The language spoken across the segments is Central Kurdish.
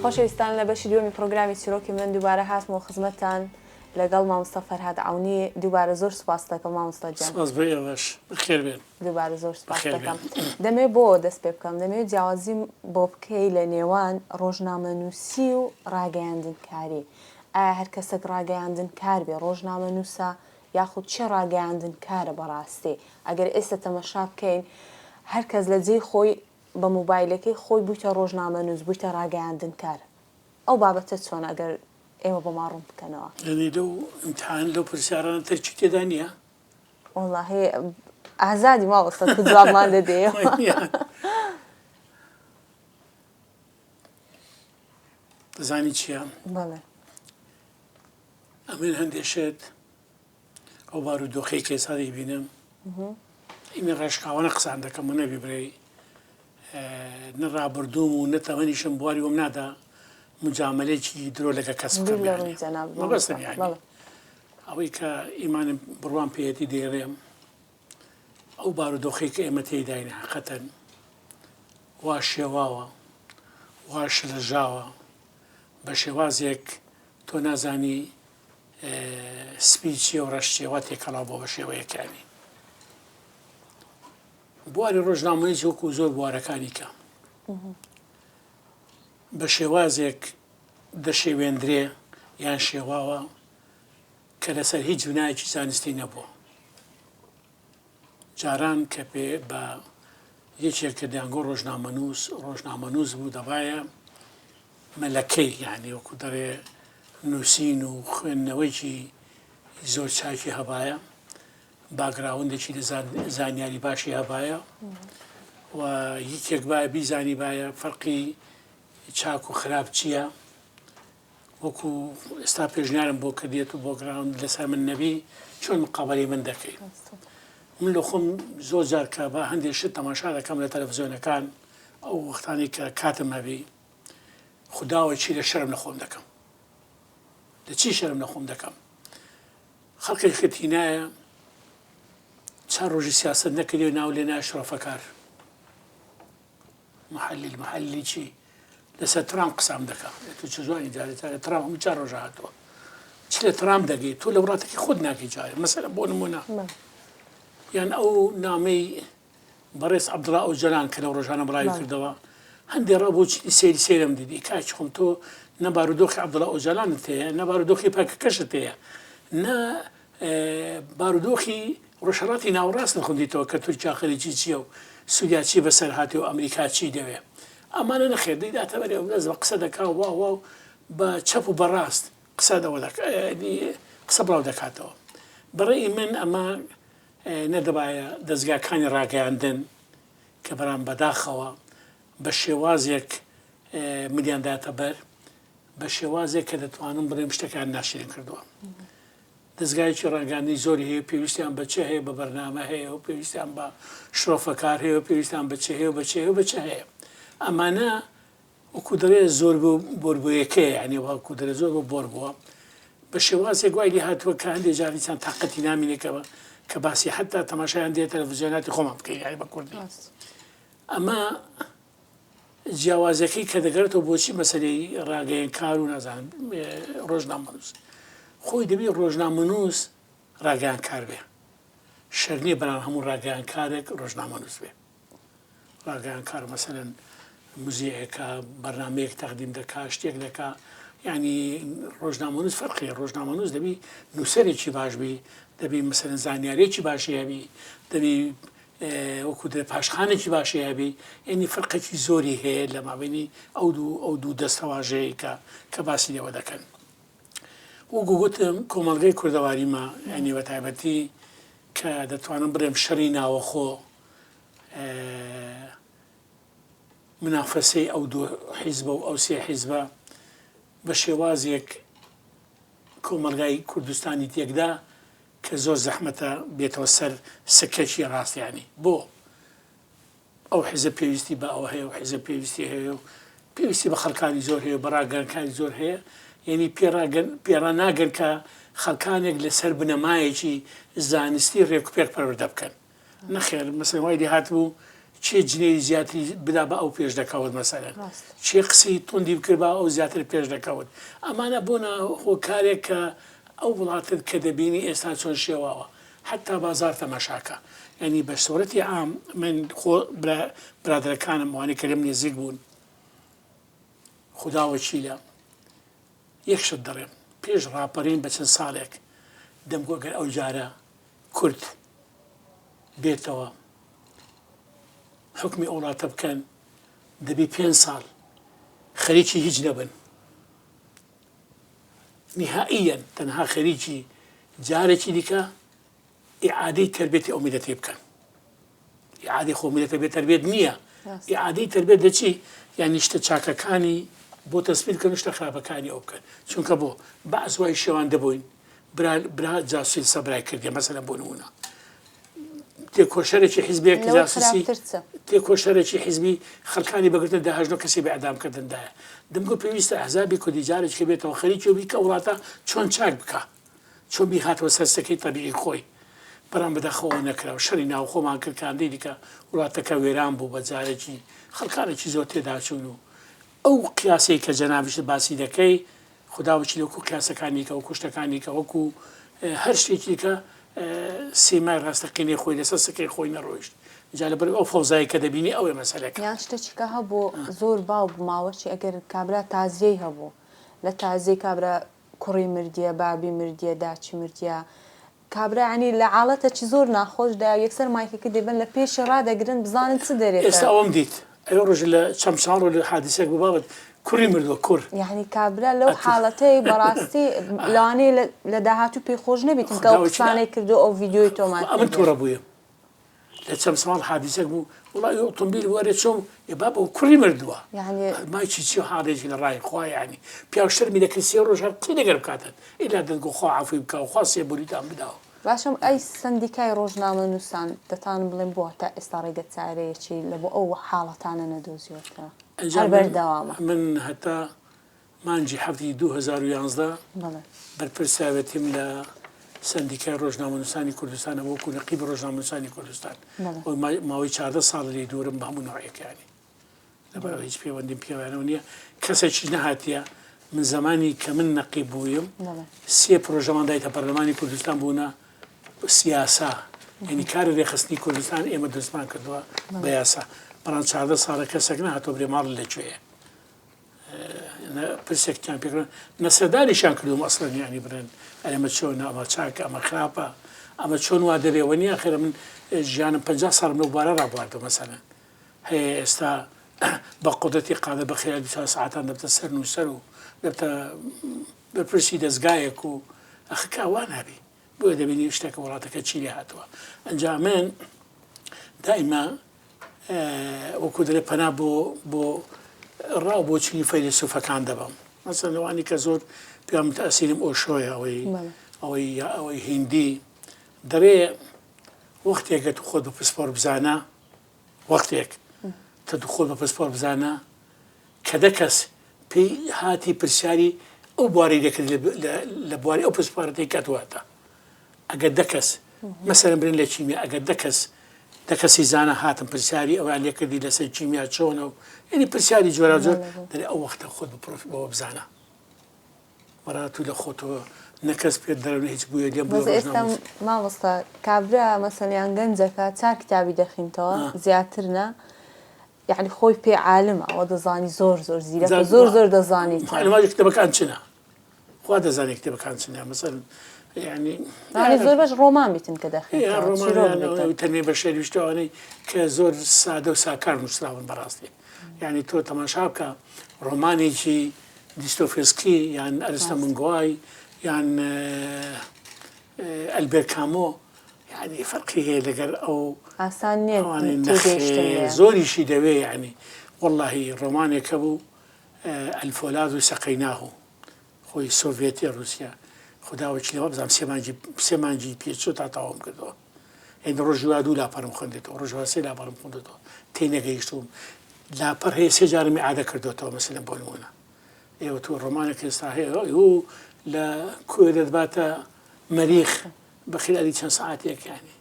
خۆشەویستان لە بەشی دووەمی پرۆگرامی چیرۆکی من دووبارە هاتمەوە خزمەتتان لەگەڵ مامۆستا فەرهاد عەونی دووبارە زۆر سوپاست دەکەم مامۆستا گیان. سپاس بۆ ئێوەش بەخێر بێن. دووبارە زۆر سوپاست دەکەم. دەمەوێت بۆ دەست پێ بکەم دەمەوێت جیاوازیم بۆ بکەی لە نێوان ڕۆژنامەنووسی و ڕاگەیاندنکاری ئایا هەر کەسێک ڕاگەیاندنکار بێ ڕۆژنامەنووسە یاخود چێ ڕاگەیاندنکارە بەڕاستی ئەگەر ئێستا تەمەشا بکەین هەر کەس لە جێی خۆی بە مۆبایلەکەی خۆی بوویتە ڕۆژنامەنووس بوویتە ڕاگەیاندنکار ئەو بابەتە چۆنە ئەگەر ئێوە بۆمان ڕوون بکەنەوە. یانی لەو ئیمتحان لەو پرسیارانە ترکی تێدا نییە؟ وەڵاهی ئازادی مامۆستا تۆ جوابمان دەدەیەوە. دەزانی چییە؟ بەڵێ. ئەمن هەندێ شت ئەو بارودۆخەی کە ئێستا دەیبینم ئیمە ڕێشکاوانە قسان دەکەم و نەبی برێ نە ڕابردووم و نە تەمەنیشم بواری وەم نادا مجاملەیەکی درۆ لەگە کەس بکەم مەبەستم یانی ئەوەی کە ئیمانم بڕوام پێیەتی دەیڵێم ئەو بارودۆخەی کە ئێمە تێیداین حەقەتەن وا شێواوە وا شلەژاوە بە شێوازێک تۆ نازانی سپی چیە و ڕەش چیە وا تێکەڵاو بۆ بە شێوەیەک یانی بواری ڕۆژنامەنووسی وەکو زۆر بوارەکانی کە بە شێوازێک دەشێوێندرێ یان شێواوە کە لەسەر هیچ بنایەکی زانستی نەبووە. جاران کە پێ بە یەکێک کە دەیانگۆ ڕۆژنامەنووس، ڕۆژنامەنووس بوو دەبایە مەلەکەی یانی وەکو دەڵێ نووسین و خوێندنەوەیکی زۆر چاکی هەبایە، باگراوندێکی لە زانیاری باشی هەبایە و یەکێک بایە بیزانیبایە فەرقی چاک و خراپ چییە. وەکو ئێستا پێشنیارم بۆ کردیت و بۆگراوند لەسەر من نەبی چۆن مقابەلەی من دەکەی من لە خۆم زۆر جار کە بە هەندێک شت تەماشا دەکەم لە تەلەفزیۆنەکان ئەو وەختانی کە کاتم هەبی خودداوە چی لە شەرم لە خۆم دەکەم لە چی شەرم لە خۆم دەکەم خەڵکێک کە تینایە چەند ڕۆژی سیاست نەکردی و ناو لێ نایە شرۆفەکار محلل محللی چی لەسەر ترامپ قسام دەکا تۆ چ زوانی جارێ جارێ ترامپ هەموو چار ڕۆژە هاتووە چ لە ترامپ دەگەی تۆ لە وڵاتێکی خۆت ناگەی جارێ مەسەلە بۆ نمونە یان ئەو نامەی بەڕێز عەبدوڵا ئۆجەلان کە لەو ڕۆژانە بڵاوی کردەوە هەندێ ڕا بۆ چی سەیری سەیرم دیدی کاکی خۆم تۆ نە بارودۆخی عەبدوڵا ئۆجەلانت هەیە نە بارودۆخی پەکەکەشت هەیە نە بارودۆخی ڕۆژهەڵاتی ناوەڕاست نەخوندیتەوە کە تورکیا خەریکی چییە و سوریا چی بەسەر هاتێ و ئەمریکا چی دەوێ ئەمانە نەخێر دەیداتە بەرێ و دەست بە قسە دەکا و وا وا و بە چەپ و بە ڕاست قسە دەوە دەکا قسە بڵاو دەکاتەوە بەڕێی من ئەمە نەدەبایە دەزگاکانی ڕاگەیاندن کە بەرام بەداخەوە بە شێوازێک ملیان داتە بەر بە شێوازێک کە دەتوانم بڵێم شتەکان ناشرین کردووە. دەزگایەکی ڕاگەیاندنی زۆری هەیە و پێویستیان بە چ هەیە بە بەرنامە هەیە و پێویستیان بە شرۆفەکار هەیە و پێویستیان بە چ هەیە و بە چ هەیە و بە چ هەیە ئەمانە وەکو دەڵێ زۆر بۆ بۆربۆیەکەیە یعنی وەکو دەڵێ زۆر بۆ بۆر بووە بە شێوازێک وای لێ هاتووە کە هەندێک جار ئینسان تاقەتی نامینێکەوە کە باسی حتا تەماشایان دێ تەلەڤزیۆناتی خۆمان بکەین یعنی بە کوردی ئەمە جیاوازیەکەی کە دەگەڕێتەوە بۆچی مەسەلەی ڕاگەیەنکار و نازانم ڕۆژنامەنووس خۆی دەبی ڕۆژنامەنووس ڕاگەیانکار بێ شەر نییە بەڵام هەموو ڕاگەیانکارێک ڕۆژنامەنووس بێ ڕاگەیانکار مەسەلەن مزیعێکە بەرنمەیەک تەقدیم دەکا شتێک دەکا یعنی ڕۆژنامەنووس فەرقی ڕۆژنامەنووس دەبی نووسەرێکی باش بی دەبی مەسەلەن زانیارێکی باشی هەبی دەبی وەکو دەێ پاشخانێکی باشی هەبی یعنی فرقێکی زۆری هەیە لە مابینی ئەو دوو ئەو دوو دەستەواژەیە کە کە باسی لێوە دەکەن وەکو گوتم کۆمەڵگەی کوردەواریمە یعنی بە تایبەتی کە دەتوانم بڵێم شەڕی ناوەخۆ منافەسەی ئەو دوو حیزبە و ئەو سێ حیزبە بە شێوازێک کۆمەڵگای کوردستانی تێکدا کە زۆر زەحمەتە بێتەوە سەر سکەکی ڕاست یانی بۆ ئەو حیزب پێویستی بە ئەوە هەیە و حیزب پێویستی هەیە و پێویستی بە خەڵکانی زۆر هەیە و بە ڕاگەرکانی زۆر هەیە یعنی پێڕاگەن پێڕا ناگەن کە خەڵکانێک لەسەر بنەمایەکی زانستی ڕێکوپێک پەروەردە بکەن نەخێر مەسەلەن وای لێ هاتبوو. کێ جنێوی زیاتری بدا بە ئەو پێش دەکەوت مەسەلەن کێ قسەی توندی بکردبا ئەو زیاتر پێش دەکەوت ئەمانە بۆنە هۆکارێک کە ئەو وڵاتت کە دەبینی ئێستا چۆن شێواوە حتا بازار تەماشاکە یعنی بە سۆرەتی عام من خۆ برادەرەکانم وانەی کە لێم نزیک بوون خودا وەکیلە یەک شت دەڵێم پێش ڕاپەرین بە چەند ساڵێک دەمگۆ گەر ئەو جارە کورد بێتەوە حوکمی ئەو وڵاتە بکەن دەبی پێنج ساڵ خەریکی هیچ نەبن نهائیەن تەنها خەریکی جارێکی دیکە ئیعادەی تەربێتی ئەو میلەتی بکەن ئیعادەی خۆ میلەتە بێ تەربێت نییە ئیعادەی تەربێت دەچی یعنی شتە چاکەکانی بۆ تەسبیت بکەن شتە خراپەکانی ئەو بکەن چونکە بۆ بەعس وای شێوان دەبووین برا برا جاسوسی لەسەر برای کردیە مەسەلەن بۆ نمونە تێکۆشەرێکی حیزبێک لەوە جاسوسی خراپتر چ؟ تێکۆشەرێکی حیزبی خەڵکانی بەگرتن داهەژنۆ کەسی بە ئیعدام کردندایە دەمگۆ پێویستە ئەحزابی کوردی جارێکی کە بێتەوە خەریکی بی کە وڵاتە چۆن چاک بکا چۆن بیخاتەوە سەر سەکەی تەبیعی خۆی بەڵام بەداخەوە نەکرا و شەڕی ناوخۆمان کرد کە ئەندەی دیکە وڵاتەکە وێران بوو بە جارێکی خەڵکانێکی زۆر تێداچوون و ئەو قیاسەی کە جەنابیشت باسی دەکەی خودا وەکیل وەکو قیاسەکانی کە وەکو شتەکانی کە وەکو هەر شتێکی کە سیمای ڕاستەقینەی خۆی لەسەر سکەی خۆی نەڕۆیشت جا لەبەر ئەو فەوزای کە دەبینی ئەوەیە مەسەلەکە. یان شتەکی کە هەبوو زۆر باو بوو ماوەچی ئەگەر کابرا تازیەی هەبوو لە تازیەی کابرا کوڕی مردیە بابی مردیە داچی مردیە کابرا یانی لە عاڵەتەکی زۆر ناخۆش دایە و یەکسەر مایکەکە دەیبەن لە پێشی ڕادەگرن بزانن چ دەرێتە. ئێستا ئەوەم دیت ئەوێ ڕۆژ لە چەمچاڵ و لە حادیسەک بوو بابت کوڕی مردووە کوڕ. یانی کابرا لەو حاڵەتەی بەڕاستی لەوانەیە لە داهاتوو پێی خۆش نەبیتن کە ئەو قسانەی کردو ئەو ڤیدیۆی تۆمار کردیە. ئەمن توڕە بوویم لە چەمچەماڵ حادیسەک بوو وڵا ئەوێ ئۆتۆمبیل وەرێ چۆم ئێ بابە ئەو کوڕی مردووە یانی مایکی چی حاڵێکی لە ڕای خوا یانی پیاو شەرمی دەکرد سێ ڕۆژ هەر قسەی لەگەر بکاتن ئیلا دەتگۆ خوا عەفوی بکا و خوا سێبوریتان بداوە. باشە ئەی سەندیکای ڕۆژنامەنووسان دەتوانن بڵێن بۆ هەتا ئێستا ڕێگە چارەیەکی لە بۆ ئەو حاڵەتانە نەدۆزیوەتەوە ئەنجا هەر من بەردەوامە؟ من هەتا مانگی حەفتی 2011 بەڵێ. بەرپرسیارێتیم لە سەندیکای ڕۆژنامەنووسانی کوردستان هەبوو وەکوو نەقیبی ڕۆژنامەنووسانی کوردستان بەڵێ. و ماوەی 14 ساڵە لێی دوورم بە هەموو نەوعێک یانی لەبەرئەوە هیچ پەیوەندیم پێوانەوە نییە کەسێکیش نەهاتیە من زەمانی کە من نەقیب بوویم سێ پرۆژەمان دایتە پەرلەمانی کوردستان بوونە سیاسا یعنی کاری رێکخستنی کوردستان ئێمە دروستمان کردووە بە یاسا بەڵام 14 ساڵە کەسێک نەهاتووە برێ ماڵ لەکوێیە پرسێکتان پێکردن نە سەردانیشیان کردوم ئەسڵەن یانی بڵێن ئەمە چۆنە ئەمە چاکە ئەمە خراپە ئەمە چۆن وا دەبێ وە نییە خێرە من ژیانم 50 ساڵم لەو بارە ڕابواردووە مەسەلەن هەیە ئێستا بە قودرەتی قادر بە خێرای 24 سەعاتان دەبتە سەر نووسەر و دەبتە بەرپرسی دەزگایەک و ئەخ کا وا نابی بۆیە دەبینی شتێکە وڵاتەکە چی لێ هاتووە ئەنجا من دائیما وەکو دەلێ پەنا بۆ بۆ ڕاو بۆچونی فەیلەسوفەکان دەبەم مەسەلەن لەوانی کە زۆر پێیان متەئسیرم ئۆشۆیە ئەوەی ئەوەی ئەوەی هیندی دەڵێ وەختێکە تو خۆت بە پسپۆر بزانە وەختێک تە تو خۆت بە پسپۆر بزانە کە دە کەس پێی هاتی پرسیاری ئەو بوارەی دەکرد لە بواری ئەو پسپۆرەتەی کە تو هاتە ئەگەر دە کەس مەسەلەن برێن لە کیمیا ئەگەر دە کەس دە کەسی زانا هاتن پرسیاری ئەویان لێ کردی لەسەر کیمیا چۆنە و یعنی پرسیاری جۆراوجۆر دەرێ ئەو وەختە خۆت بە پرۆفی بەوە بزانە وەرا تو لە خۆتەوە نە کەس پێت دەرێ نە هیچ بوویە لێم بەس ئێستا مامۆستا کابرا مەسەلیان گەنجەکە چار کتابی دەخینتەوە زیاتر نا یعنی خۆی پێ عالمە ئەوە دەزانی زۆر زۆر زیرەکە زۆر زۆر دەزانی معلوماتی کتێبەکان چنە خوا دەزانێت کتێبەکان چنە مەسەل یعنی یعنی زۆر بەش ڕۆمان بیتن کە دەخوێنیتەوە چیرۆک ڕۆمان بیتن. تەنێ بە شێر ویشتوانەی کە زۆر سادە و ساکار نووسراون بەڕاستی یعنی تۆ تەماشا بکە ڕۆمانێکی دیستۆفسکی یان ئەرستە منگوای یان ئەلبێر کامۆ یعنی فەرقی هەیە لەگەر ئەو ئاسان نییە ئەوانەی تێگەیشتن نەخێر لێیان. زۆریشی دەوێ یعنی وەڵاهی ڕۆمانێک هەبوو الفولاذ سقیناه خۆی سۆڤێتیە ڕوسیا خودا وەکیلە وابزانم سێ مانگی سێ مانگی پێچوو تا تەواوم کردەوە یعنی ڕۆژی وا دوو لاپەڕم خوێندێتەوە ڕۆژی وا سێ لاپەڕم خوێندێتەوە تێ نەگەیشتووم لاپەڕ هەیە سێ جارم ئیعادە کردوێتەوە مەسەلەن بۆ نموونە ئێوە تۆ ڕۆمانێک ئێستا هەیە و لە کوێ دەتباتە مەریخ بە خلالی چەند سەعاتێک یعنی.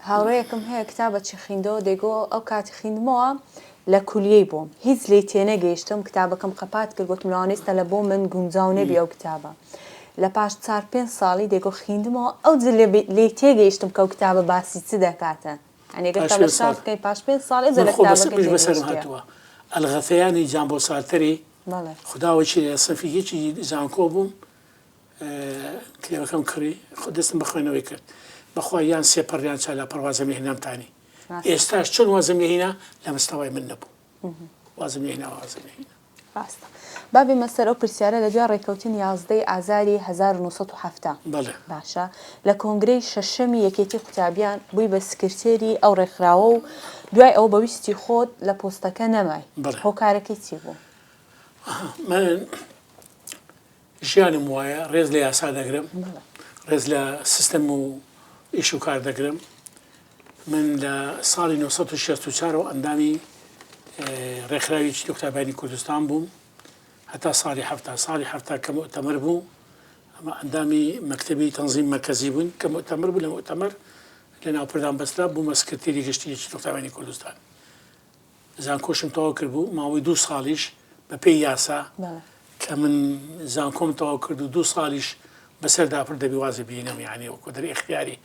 هاوڕێیەکم هەیە کتابەکی خیندەوە دەیگۆ ئەو کاتی خیندمەوە لە کولیەی بووم هیچ لێی تێنەگەیشتم کتابەکەم قەپات کرد گۆتم لەوانەیە ئیستا لە بۆ من گونجاو نەبی ئەو کتابە لە پاش چار پێنج ساڵی دەیگۆ خیندمەوە ئەوجە لێی تێگەیشتم کە ئەو کتابە باسی چ دەکاتن یانی گەر پاش پێنج تەمەشا ساڵ بکەی پاش پێنج ساڵ ئێجا من لە خۆ بەسەر کتابەکەی منیش بەسەرم تێگەیشتیە. هاتووە الغثیان ی جان بۆ سارتەری بەڵێ. خودا وەکیلە لە سنفی یەکی زانکۆ بووم کتێبەکەم کڕی خۆ دەستم بە خوێنەوەی کرد بەخوا یان سێ پەڕ یان چار لاپەڕ وازم لێ هێنام تانی ئێستاش چۆن وازم لێ هینا لە مستەوای من نەبوو وازم لێ هینا وازم لێ هینا. ڕاستە. با بێمە سەر ئەو پرسیارە لە دوای ڕێکەوتنی 11 ی ئازاری 1970 بەڵێ. باشە لە کۆنگرەی شەشەمی یەکێتی قوتابیان بووی بە سکرتێری ئەو ڕێکخراوە و دوای ئەوە بە ویستی خۆت لە پۆستەکە نەمای بەڵێ. هۆکارەکەی چی بوو؟ من ژیانم وایە ڕێز لە یاسا دەگرم، ڕێز لە سیستەم و ئیش و کار دەگرم. من لە ساڵی 1964 ەوە ئەندامی ڕێکخراوی یەکێتی قوتابیانی کوردستان بووم هەتا ساڵی حەفتا ساڵی حەفتا کە موئتەمەر بوو ئەمە ئەندامی مەکتەبی تەنزیم مەرکەزی بووین کە موئتەمەر بوو لە موئتەمەر لە ناوپردان بەسترا بوومە سکرتێری گشتی یەکێتی قوتابیانی کوردستان. زانکۆشم تەواو کردبوو، ماوەی دوو ساڵیش بە پێی یاسا کە من زانکۆم تەواو کرد و دوو ساڵیش بەسەردا پڕ دەبی وازی بینم یعنی وەکو دەر ئیختیاری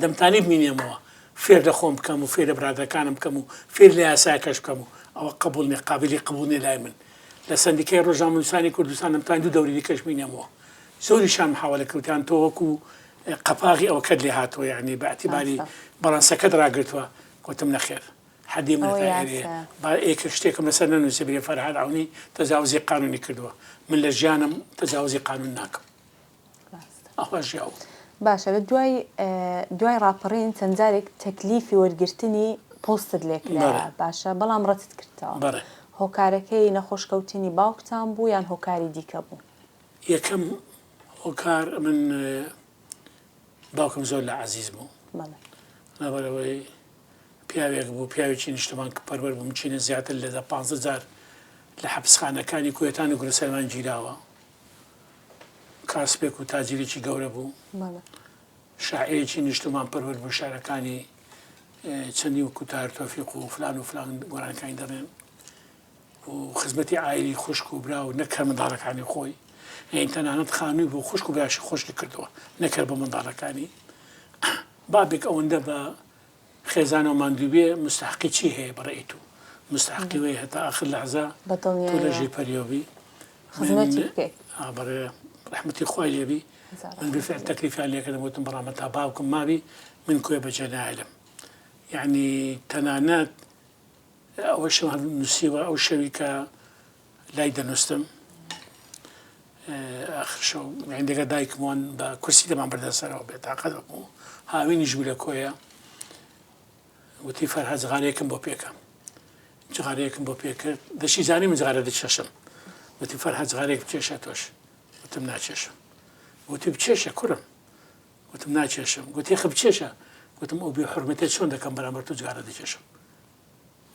دەمتانی بمینێمەوە فێر لە خۆم بکەم و فێر لە برادەکانم بکەم و فێر لە یاساکەش بکەم و ئەوە قبوڵ نیە قابلی قبوڵ نیە لای من لە سەندیکای ڕۆژنامەنووسانی کوردستان دەمتوانی دوو دەوری دیکەش بینێمەوە زۆریشان محاوەلە کردیان تۆ وەکو قەپاغی ئەوەکەت لێ هاتووە یعنی بە ئیعتیباری بەڵانسەکەت ڕاگرتووە گوتم نەخێر حەدی منە ئەوە تا ئێرەیە یاسایە. با ئێکە شتێکم لەسەر نەنووسێ برێ فەرهاد عەونی تەجاوزی قانوونی کردووە من لە ژیانم تەجاوزی قانوون ناکەم ڕاستە. ئەوە ژیاوم. باشە لە دوای دوای ڕاپەڕین چەند جارێک تەکلیفی وەرگرتنی پۆستت لێ بەڵێ. کرایە باشە بەڵام ڕەتت کردەوە بەڵێ. هۆکارەکەی نەخۆش کەوتنی باوکتان بوو یان هۆکاری دیکە بوو؟ یەکەم هۆکار من باوکم زۆر لە عەزیز بوو. بەڵێ. لەبەرئەوەی پیاوێک بوو، پیاوێکی نیشتمان پەروەر بوو، مچینە زیاتر لە دە پانزە جار لە حەپسخانەکانی کوێتان و گرسەلمان گیراوە. کاسپێک و تاجیرێکی گەورە بوو. بەڵێ. شاعیرێکی نیشتمان پەروەر بوو، شعرەکانی چەندی وەکوو تاهیر تۆفیق و فلان و فلان گۆرانیەکانی دەڵێن. و خزمەتی عایلی خوشک و برا و نەک هەر منداڵەکانی خۆی یانی تەنانەت خانووی بۆ خوشک و براشی خۆشکی کردووە نەک هەر بۆ منداڵەکانی بابێک ئەوەندە بە خێزانەوە ماندوو بێ مستحقی چی هەیە بەڕێی تو مستحقی وەیە هەتا ئاخر لەحزە بە تۆ لە دڵنیاییەوە ژێر پەریەوە بی من خزمەتی بکەیت. ئا بەڕێ ڕەحمەتی خوای لێ بی هەزار من ڕەحمەتی بالفعل لێ بی. تەکلیفیان لێ کردم وتم بەڵام هەتا باوکم مابی من کوێ بەجێ نایەلم یعنی تەنانەت ئەوەشم هەر نووسیوە ئەو شەوی کە لای دەنووستم ئاخر شەو یانی لەگەڵ دایکم وان بە کورسی دەمان بردە سەرەوە بێتاقەت بوو هاوینیش بوو لە کۆیە وتی فەرهاد جغارەیەکم بۆ پێکە جغارەیەکم بۆ پێکرد دەشی زانی من جغارە دەچێشم وتی فەرهاد جغارەیەک بکێشە تۆش وتم ناچێشم وتی بچێشە کوڕم وتم ناچێشم گوتی خە بچێشە گوتم ئەو بێ حرمەتە چۆن دەکەم بەرامبەر تۆ جگارە دەکێشم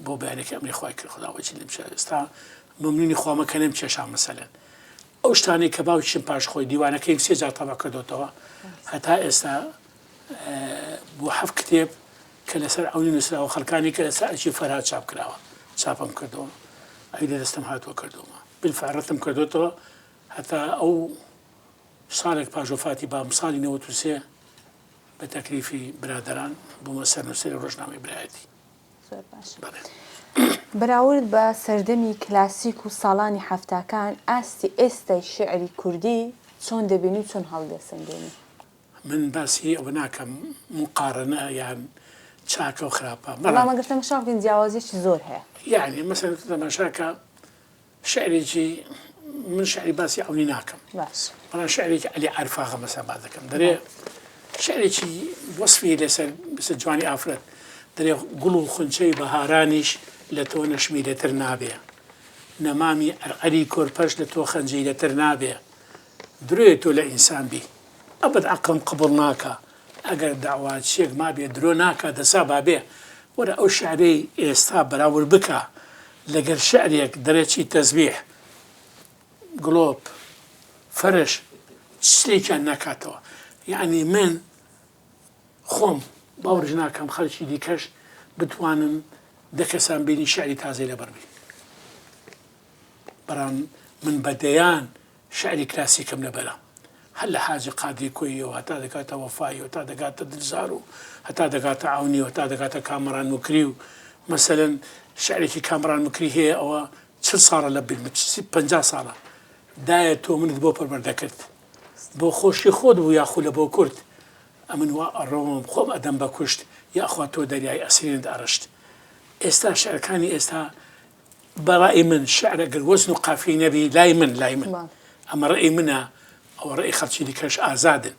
بۆ بەیانەکە ئەمری خوای کرد خودا وەچی لێم چێ ئێستا مەمنونی خوامە کە نەم کێشا مەسەلەن ئەو شتانەی کە باوکیشم پاش خۆی دیوانەکەیم سێ جار تەبع کردۆتەوە هەتا ئێستا بۆ حەف کتێب کە لەسەر عەونی نووسراوە خەڵکانی کە لەسەر ئەرکی فەرهاد چاپ کراوە چاپم کردەوە ئەوی لە دەستم هاتووە کردومە بالفعل ڕەتم کردوتەوە هەتا ئەو ساڵێک پاش وەفاتی بابم ساڵی 93 بە تەکلیفی برادەران بوومە سەرنووسەری ڕۆژنامەی برایەتی. زۆر باشە. بەراورد بە سەردەمی کلاسیک و ساڵانی حەفتاکان ئاستی ئێستای شیعری کوردی چۆن دەبینی و چۆن هەڵیدەسەنگێنی؟ من باسی ئەوە ناکەم موقارەنە یان چاکە و خراپە. بەڵام ئەگەر تەماشا بکەین جیاوازییەکی زۆر هەیە. یەعنی مەسەلەن تۆ تەماشا کە شعرێکی من شعری باسی عەونی ناکەم باش بەڵام شعرێکی عەلی عارف ئاغا مەسەلەن باس دەکەم دەرێ شعرێکی وەسفی لەسەر لەسەر جوانی ئافرەت دەرێ گوڵ و خونچەی بەهارانیش لە تۆ نەشمیلەتر نابێ نەمامی عەرعەری کۆرپەش لە تۆ خەنجیلەتر نابێ درۆیە تۆ لە ئینسان بی ئەبەد عەقڵم قبوڵ ناکا ئەگەر دەعواچیەک مابێ درۆ ناکا دەسا بابێ وەرە ئەو شعرەی ئێستا بەراورد بکە لەگەر شعرێک دەرێ چی تەزبیح گڵۆپ فەرش شتێکیان ناکاتەوە یەعنی من خۆم. باوەڕیش ناکەم خەڵکی دیکەش بتوانن دە کەسان بینی شعری تازەی لەبەر بی. بەڵام من بە دەیان شعری کلاسیکم لەبەرە. هەر لە حاجی قادری کۆییەوە هەتا دەگاتە وەفایی و هەتا دەگاتە دلزار و هەتا دەگاتە عەونی و هەتا دەگاتە کامەران موکری و مەسەلەن شعرێکی کامەران موکری هەیە ئەوە چل ساڵە لە بیرمە 50 ساڵە دایە تۆ منت بۆ پەروەردە کرد بۆ خۆشی خۆت بوو یاخو لە بۆ کورد ئەمن وا ئەڕۆم خۆم ئەدەم بە کوشت یاخوا تۆ دەریای ئەسرینت ئەڕشت ئێستا شعرەکانی ئێستا بە ڕەئی من شعر ئەگەر وەزن و قافیەی نەبی لای من لای من ئەمە ڕەئی منە ئەوە ڕەئی خەڵکی دیکەش ئازادن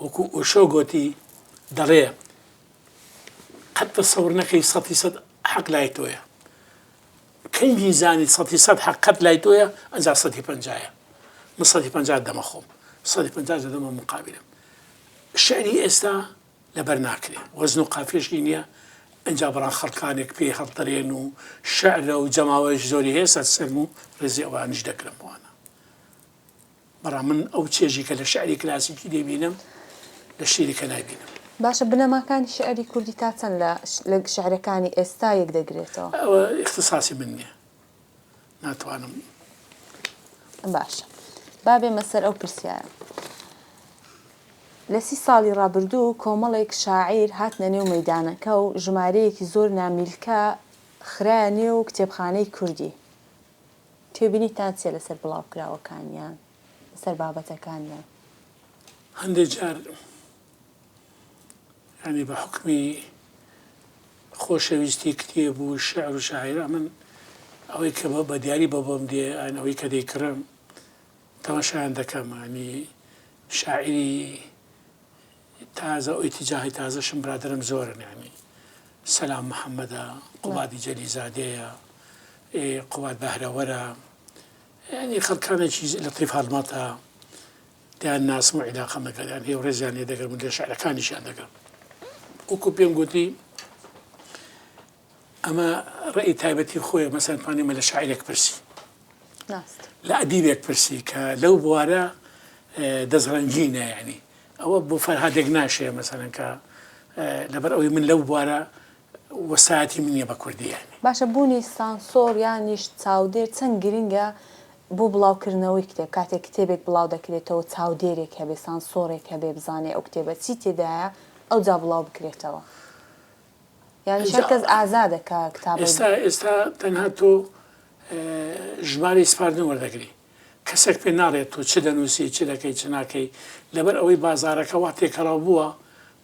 وەکو ئۆشۆ گۆتی دەڵێ قەت تەسەور نەکەی سەتی سەد حەق لای تۆیە کەنگی زانی سەتی سەد حەق قەت لای تۆیە ئەنجا سەتی پەنجایە من سەتی پەنجا دەمە خۆم سەتی پەنجا دەدەمە مقابلم شعری ئێستا لەبەر ناکرێ وەزن و قافیەشی نیە ئنجا بەڵام خەڵکانێک پێی هەڵدەرێن و شعرە و جەماوەریش زۆری هەیە سەر سەرم و ڕێزی ئەوانیش دەگرم بۆانە بەڵام من ئەو چێژی کە لە شعری کلاسیکی دەیبینم لە شیری کە نایبینم. باشە بنەماکانی شیعری کوردی تا چەند لە لە شیعرەکانی ئێستا یەک دەگرێتەوە؟ ئەوە ئیختیساسی من نیە ناتوانم. باشە با بێمە سەر ئەو پرسیارە. لە سی ساڵی ڕابردوو کۆمەڵێک شاعیر هاتنە نێو مەیدانەکە و ژمارەیەکی زۆر نامیلکە خرایە نێو کتێبخانەی کوردی. تێبینیتان چیە لەسەر بڵاوکراوەکانیان، لەسەر بابەتەکانیان؟ هەندێک جار یانی بە حوکمی خۆشەویستی کتێب و شیعر و شاعیران من ئەوەی کە بە دیاری بە بۆم دێ یان ئەوەی کە دەیکڕم تەماشایان دەکەم ینی شاعیری تازە و ئیتیجاهی تازەشم برادەرم زۆرن ینی سەلام محەممەدە قوبادی جەلیزادەیە قوباد بەهرەوەرە ینی خەڵکانێکی لەتیف هەڵمەتە دەیان ناسم و عیلاقەم لەگەڵیان هەیە و ڕێزیان لێ دەگرم و لە شعرەکانیشیان دەگرم وەکو پێم گوتی ئەمە ڕێی تایبەتی خۆیە مەسەن توانیمە لە شاعیرێک پرسی لە ئەدیبێک پرسی کە لەو بوارە دەستڕەنگینە یعنی ئەوە بۆ فەرهادێک ناشێ مەسەلەن کە لەبەر ئەوەی من لەو بوارە وەسایەتی من نیە بە کوردی یانی. باشە بوونی سانسۆر یانیش چاودێر چەند گرنگە بۆ بڵاوکردنەوەی کتێب کاتێک کتێبێک بڵاو دەکرێتەوە چاودێرێک هەبێ سانسۆرێک هەبێ بزانێ ئەو کتێبە چی تێدایە ئەوجا بڵاو بکرێتەوە یانیش هەر کەس ئازادە کە کتابێک ئێستا ئێستا تەنها تۆ ژمارەی سپاردن وەردەگری کەسێک پێ ناڵێت تۆ چ دەنووسی چ دەکەی چ ناکەی لەبەر ئەوەی بازارەکە وا تێکەڵاو بووە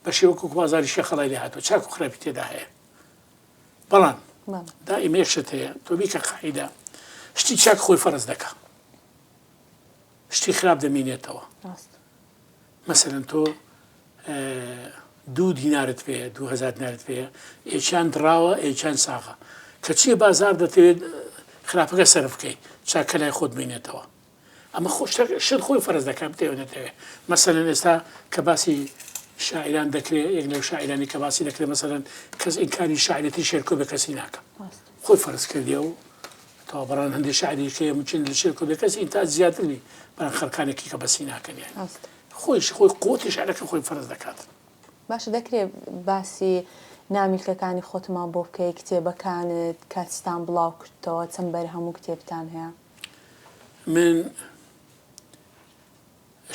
بە شێوەک وەکو بازاری شێخەڵای لێ هاتووە چاک و خراپی تێدا هەیە بەڵام دائیمە یەک شت هەیە تۆ بیکە قاعیدە شتی چاک خۆی فەرز دەکا شتی خراپ دەمینێتەوە مەسەلەن تۆ دوو دینارت پێیە 2000 دینارت پێیە یەکیان دڕاوە یەکیان ساغە کە چیە بازار دەتەوێت خراپەکە سەرف بکەی چاکە لای خۆت بینێتەوە ئەمە خۆ شت خۆی فەرز دەکات بتەوێت نەتەوێت مەسەلەن ئێستا کە باسی شاعیران دەکرێت یەک لەو شاعیرانی کە باسی دەکرێت مەسەلەن کەس ئینکاری شاعرەتی شێرکۆ بێ کەسی ناکە خۆی فەرز کردیە و تەوا بەڕان هەندێک شاعری کەیە ممکن لە شێرکۆ بێ کەس ئینتاج زیاتر بی بەڵام خەڵکانێکی کە بەسی ناکەن یانی خۆیش خۆی قوتی شعرەکە خۆی فەرز دەکات. باشە دەکرێ باسی نامیلکەکانی خۆتمان بۆ بکەی کتێبەکانت کاتیتان بڵاو کردتەوە چەند بەرهەم و کتێبتان هەیە؟ من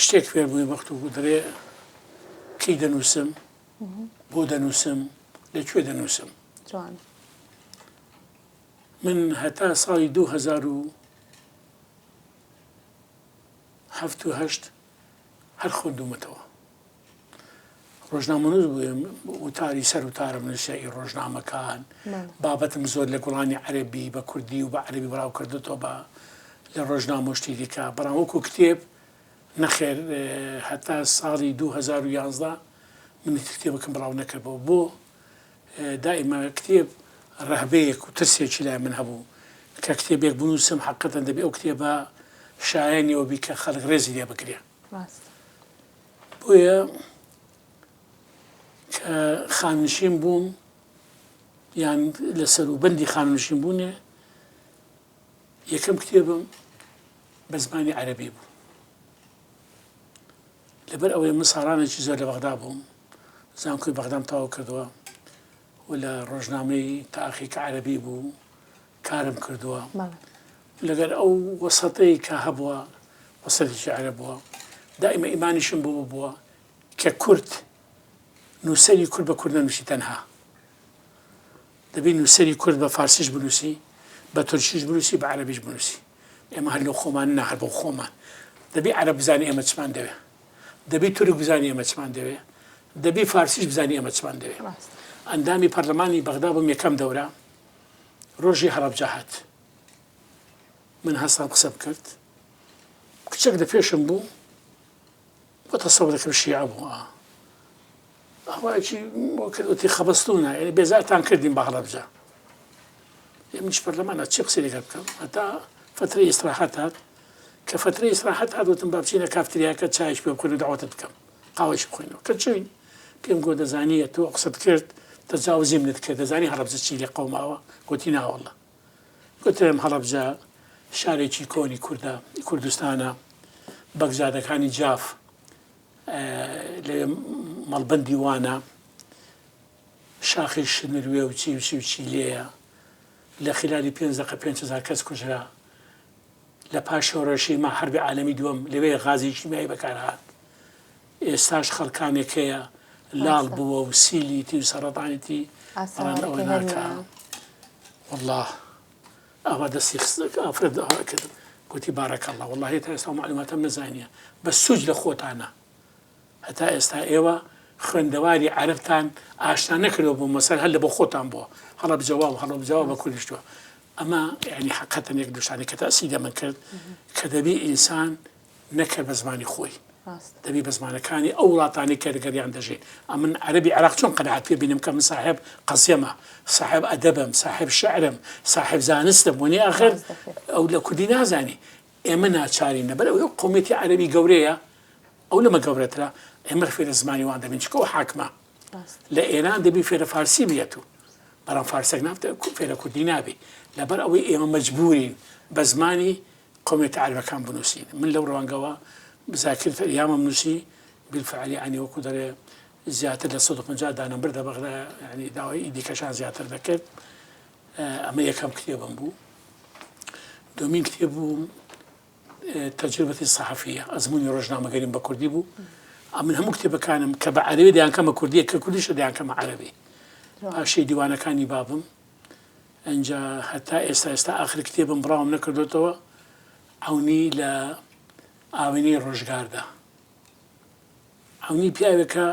شتێک فێر بووین وەخت و دەڵێ کەی دەنووسم بۆ دەنووسم لە کوێ دەنووسم جوان من هەتا ساڵی 2007 و هەشت هەر خوێندوومەتەوە. ڕۆژنامەنووس بووم، وتاری سەر وتارم نووسە ئی ڕۆژنامەکان، بابەتم زۆر لە گوڵانی عەرەبی بە کوردی و بە عەرەبی بڵاو کردووەتەوە بە لە ڕۆژنامە و شتی دیکە، بەڵام وەکوو کتێب نەخێر هەتا ساڵی 2011 من هیچ کتێبێکم بڵاو نەکردبوو. بۆ؟ دائیمە کتێب ڕەهبەیەک و ترسێکی لای من هەبوو کە کتێبێک بنووسم حەقیقەتەن دەبێ ئەو کتێبە شایەنی ئەوە بی کە خەڵک ڕێزی لێ بگرێ. بۆیە کە خاننشین بووم یان لە سەروبەندی خاننشین بوونێ یەکەم کتێبم بە زمانی عەرەبی بوو. لەبەر ئەوەی من ساڵانێکی زۆر لە بەغدا بووم. زانکۆی بەغدام تەواو کردووە و لە ڕۆژنامەی تاخی کە عەرەبی بوو کارم کردووە. لەگەر ئەو وەسەتەی کە هەبووە وەسەتێکی عەرەب بووە دائیمە ئیمانیشم بۆ بووە کە کورد نووسەری کورد بە کورد نەنووسی تەنها دەبی نووسەری کورد بە فارسیش بنووسی بە تورکیش بنووسی بە عەرەبیش بنووسی ئێمە هەر لەو خۆمان نا هەر بۆ خۆمان دەبی عەرەب بزانێ ئێمە چمان دەوێ دەبی تورک بزانێ ئێمە چمان دەوێ دەبی فارسیش بزانێ ئێمە چمان دەوێ ئەندامی پەرلەمانی بەغدا بووم یەکەم دەورە ڕۆژی هەڵەبجە هات من هەستام قسەم کرد کچێک لە پێشم بوو بۆ تەسەور دەکەم شیعە بوو ئەوەکی بۆ کرد وتی خەبەستونە یعنی بێزارتان کردین بە هەڵەبجە منیش پەرلەمانە چی قسەی لەگەڵ بکەم هەتا فترەی ئیسراحەت هات کە فترەی ئیسراحەت هات وتم با بچینە کافتریاکە چایش پێ بخۆین و داوەتت بکەم قاوەش بخۆینەوە کە چوین پێم گۆ دەزانیە تۆ قسەت کرد تەجاوزی منت کرد دەزانی هەڵەبجە چی لێ قەوماوە گوتی ناوەڵە گوتم هەڵەبجە شارێکی کۆنی کوردە کوردستانە بەگزادەکانی جاف لەوێ مەڵبەندی وانە شاخی شنروێ و چی و چی و چی لێیە لە خلالی پێنج دەقە 5هزار کەس کوژرا لە پاش شۆڕشی ما حربی عالەمی دووەم لەوێ غازی کیمیایی بەکارهات ئێستاش خەڵکانێک هەیە لاڵ بووە و سیلیتی و سەڕەتانیتی بەڵام ئەوە ناکا والله ئەوە دەستی ئافرەت ئەوە کرد گوتی بارەکە الله والله تا ئێستا معلوماتم نەزانیە بە سوج لە خۆتانە هەتا ئێستا ئێوە خوێندەواری عەرەبتان ئاشنا نەکردەوە بۆ مەسەر هەر لە بۆ خۆتان بووە هەڵە بجەوا و هەڵە بجەوا بە کوردیشتوە ئەمە یعنی حقەتەن یەک دوشانی کە تەسی دەمن کرد کە دەبی ئینسان نەکەر بە زمانی خۆی دەبی بە زمانەکانی ئەو وڵاتانەی کە لەگەریان دەژین ئەمن عەرەبی عێراق چۆن قەناعەت پێ بینم کە من ساحێب قەزیەمە ساحێب ئەدەبم ساحێب شعرم ساحێب زانستم وەنی ئاخر ئەو لە کوردی نازانی ئێمە ناچارین لەبەر ئەوەی قومیەتی عەرەبی گەورەیە ئەو لەمە گەورەترە ئێمە فێرە زمانی وان دەبین چکە ئەو حاکمە لە ئێران دەبی فێرە فارسی بێت و بەڵام فارسێک نابێت فێرە کوردی نابی لەبەر ئەوەی ئێمە مەجبورین بە زمانی قومیەتە عەرەبەکان بنووسین من لەو ڕوانگەوە زاکرت ئەلیامم نووسی بالفعل یعنی وەکو دەڵێ زیاتر لە 150 دانەم بردە بەغدا یعنی داوای دیکەشان زیاتر دەکرد ئەمە یەکەم کتێبم بوو دومین کتێب بوو تەجربەتی سەحەفیە ئەزمموی ڕۆژنامەگەریم بە کوردی بوو ئەمن هەموو کتێبەکانم کە بە عەرەبی دەیانکەمە کوردیە کە کوردیشە دەیانکەمە عەرەبی پاشی دیوانەکانی بابم ئەنجا هەتا ئێستا ئێستا ئاخر کتێبم بڵاوم نەکردۆتەوە عەونی لە ئاوێنەی ڕۆژگاردا عەونی پیاوێکە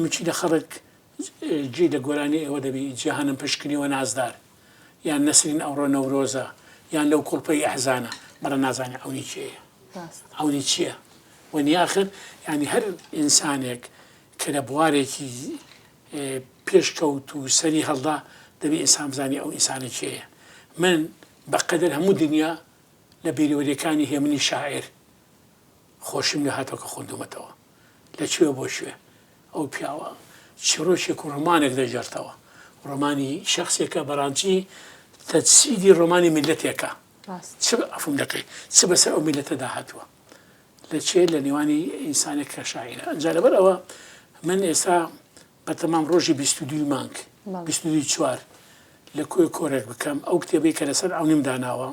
مچی لە خەڵک جێ لە گۆرانی ئێوە دەبی جیهانم پشکنیوە نازدار یان نەسرین ئەوڕۆ نەورۆزە یان لەو کوڵپەی ئەحزانە بەڵە نازانێ عەونی کێیە عەونی چییە وەنی ئاخر یعنی هەر ئینسانێک کە لە بوارێکی پێشکەوت و سەری هەڵدا دەبی ئینسان بزانی ئەو ئینسانە کێیە من بە قەدەر هەموو دنیا لە بیرەوەریەکانی هێمنی شاعیر خۆشیم لێ هاتەوە کە خوندومەتەوە لە کوێ بۆ کوێ ئەو پیاوە چیڕۆکێک و ڕۆمانێک دەگێڕتەوە ڕۆمانی شخصێکە بەڕانچی تەجسیدی ڕۆمانی میلەتێکە چ عەفوم دەکەی چ بەسەر ئەو میلەتەدا هاتووە لە چێ لە نێوانی ئینسانێک کە شاعیرە ئەنجا لەبەر ئەوە من ئێستا بە تەمام ڕۆژی 22 مانگ 22 چوار لە کۆی کۆرێک بکەم ئەو کتێبەی کە لەسەر عەونیم داناوە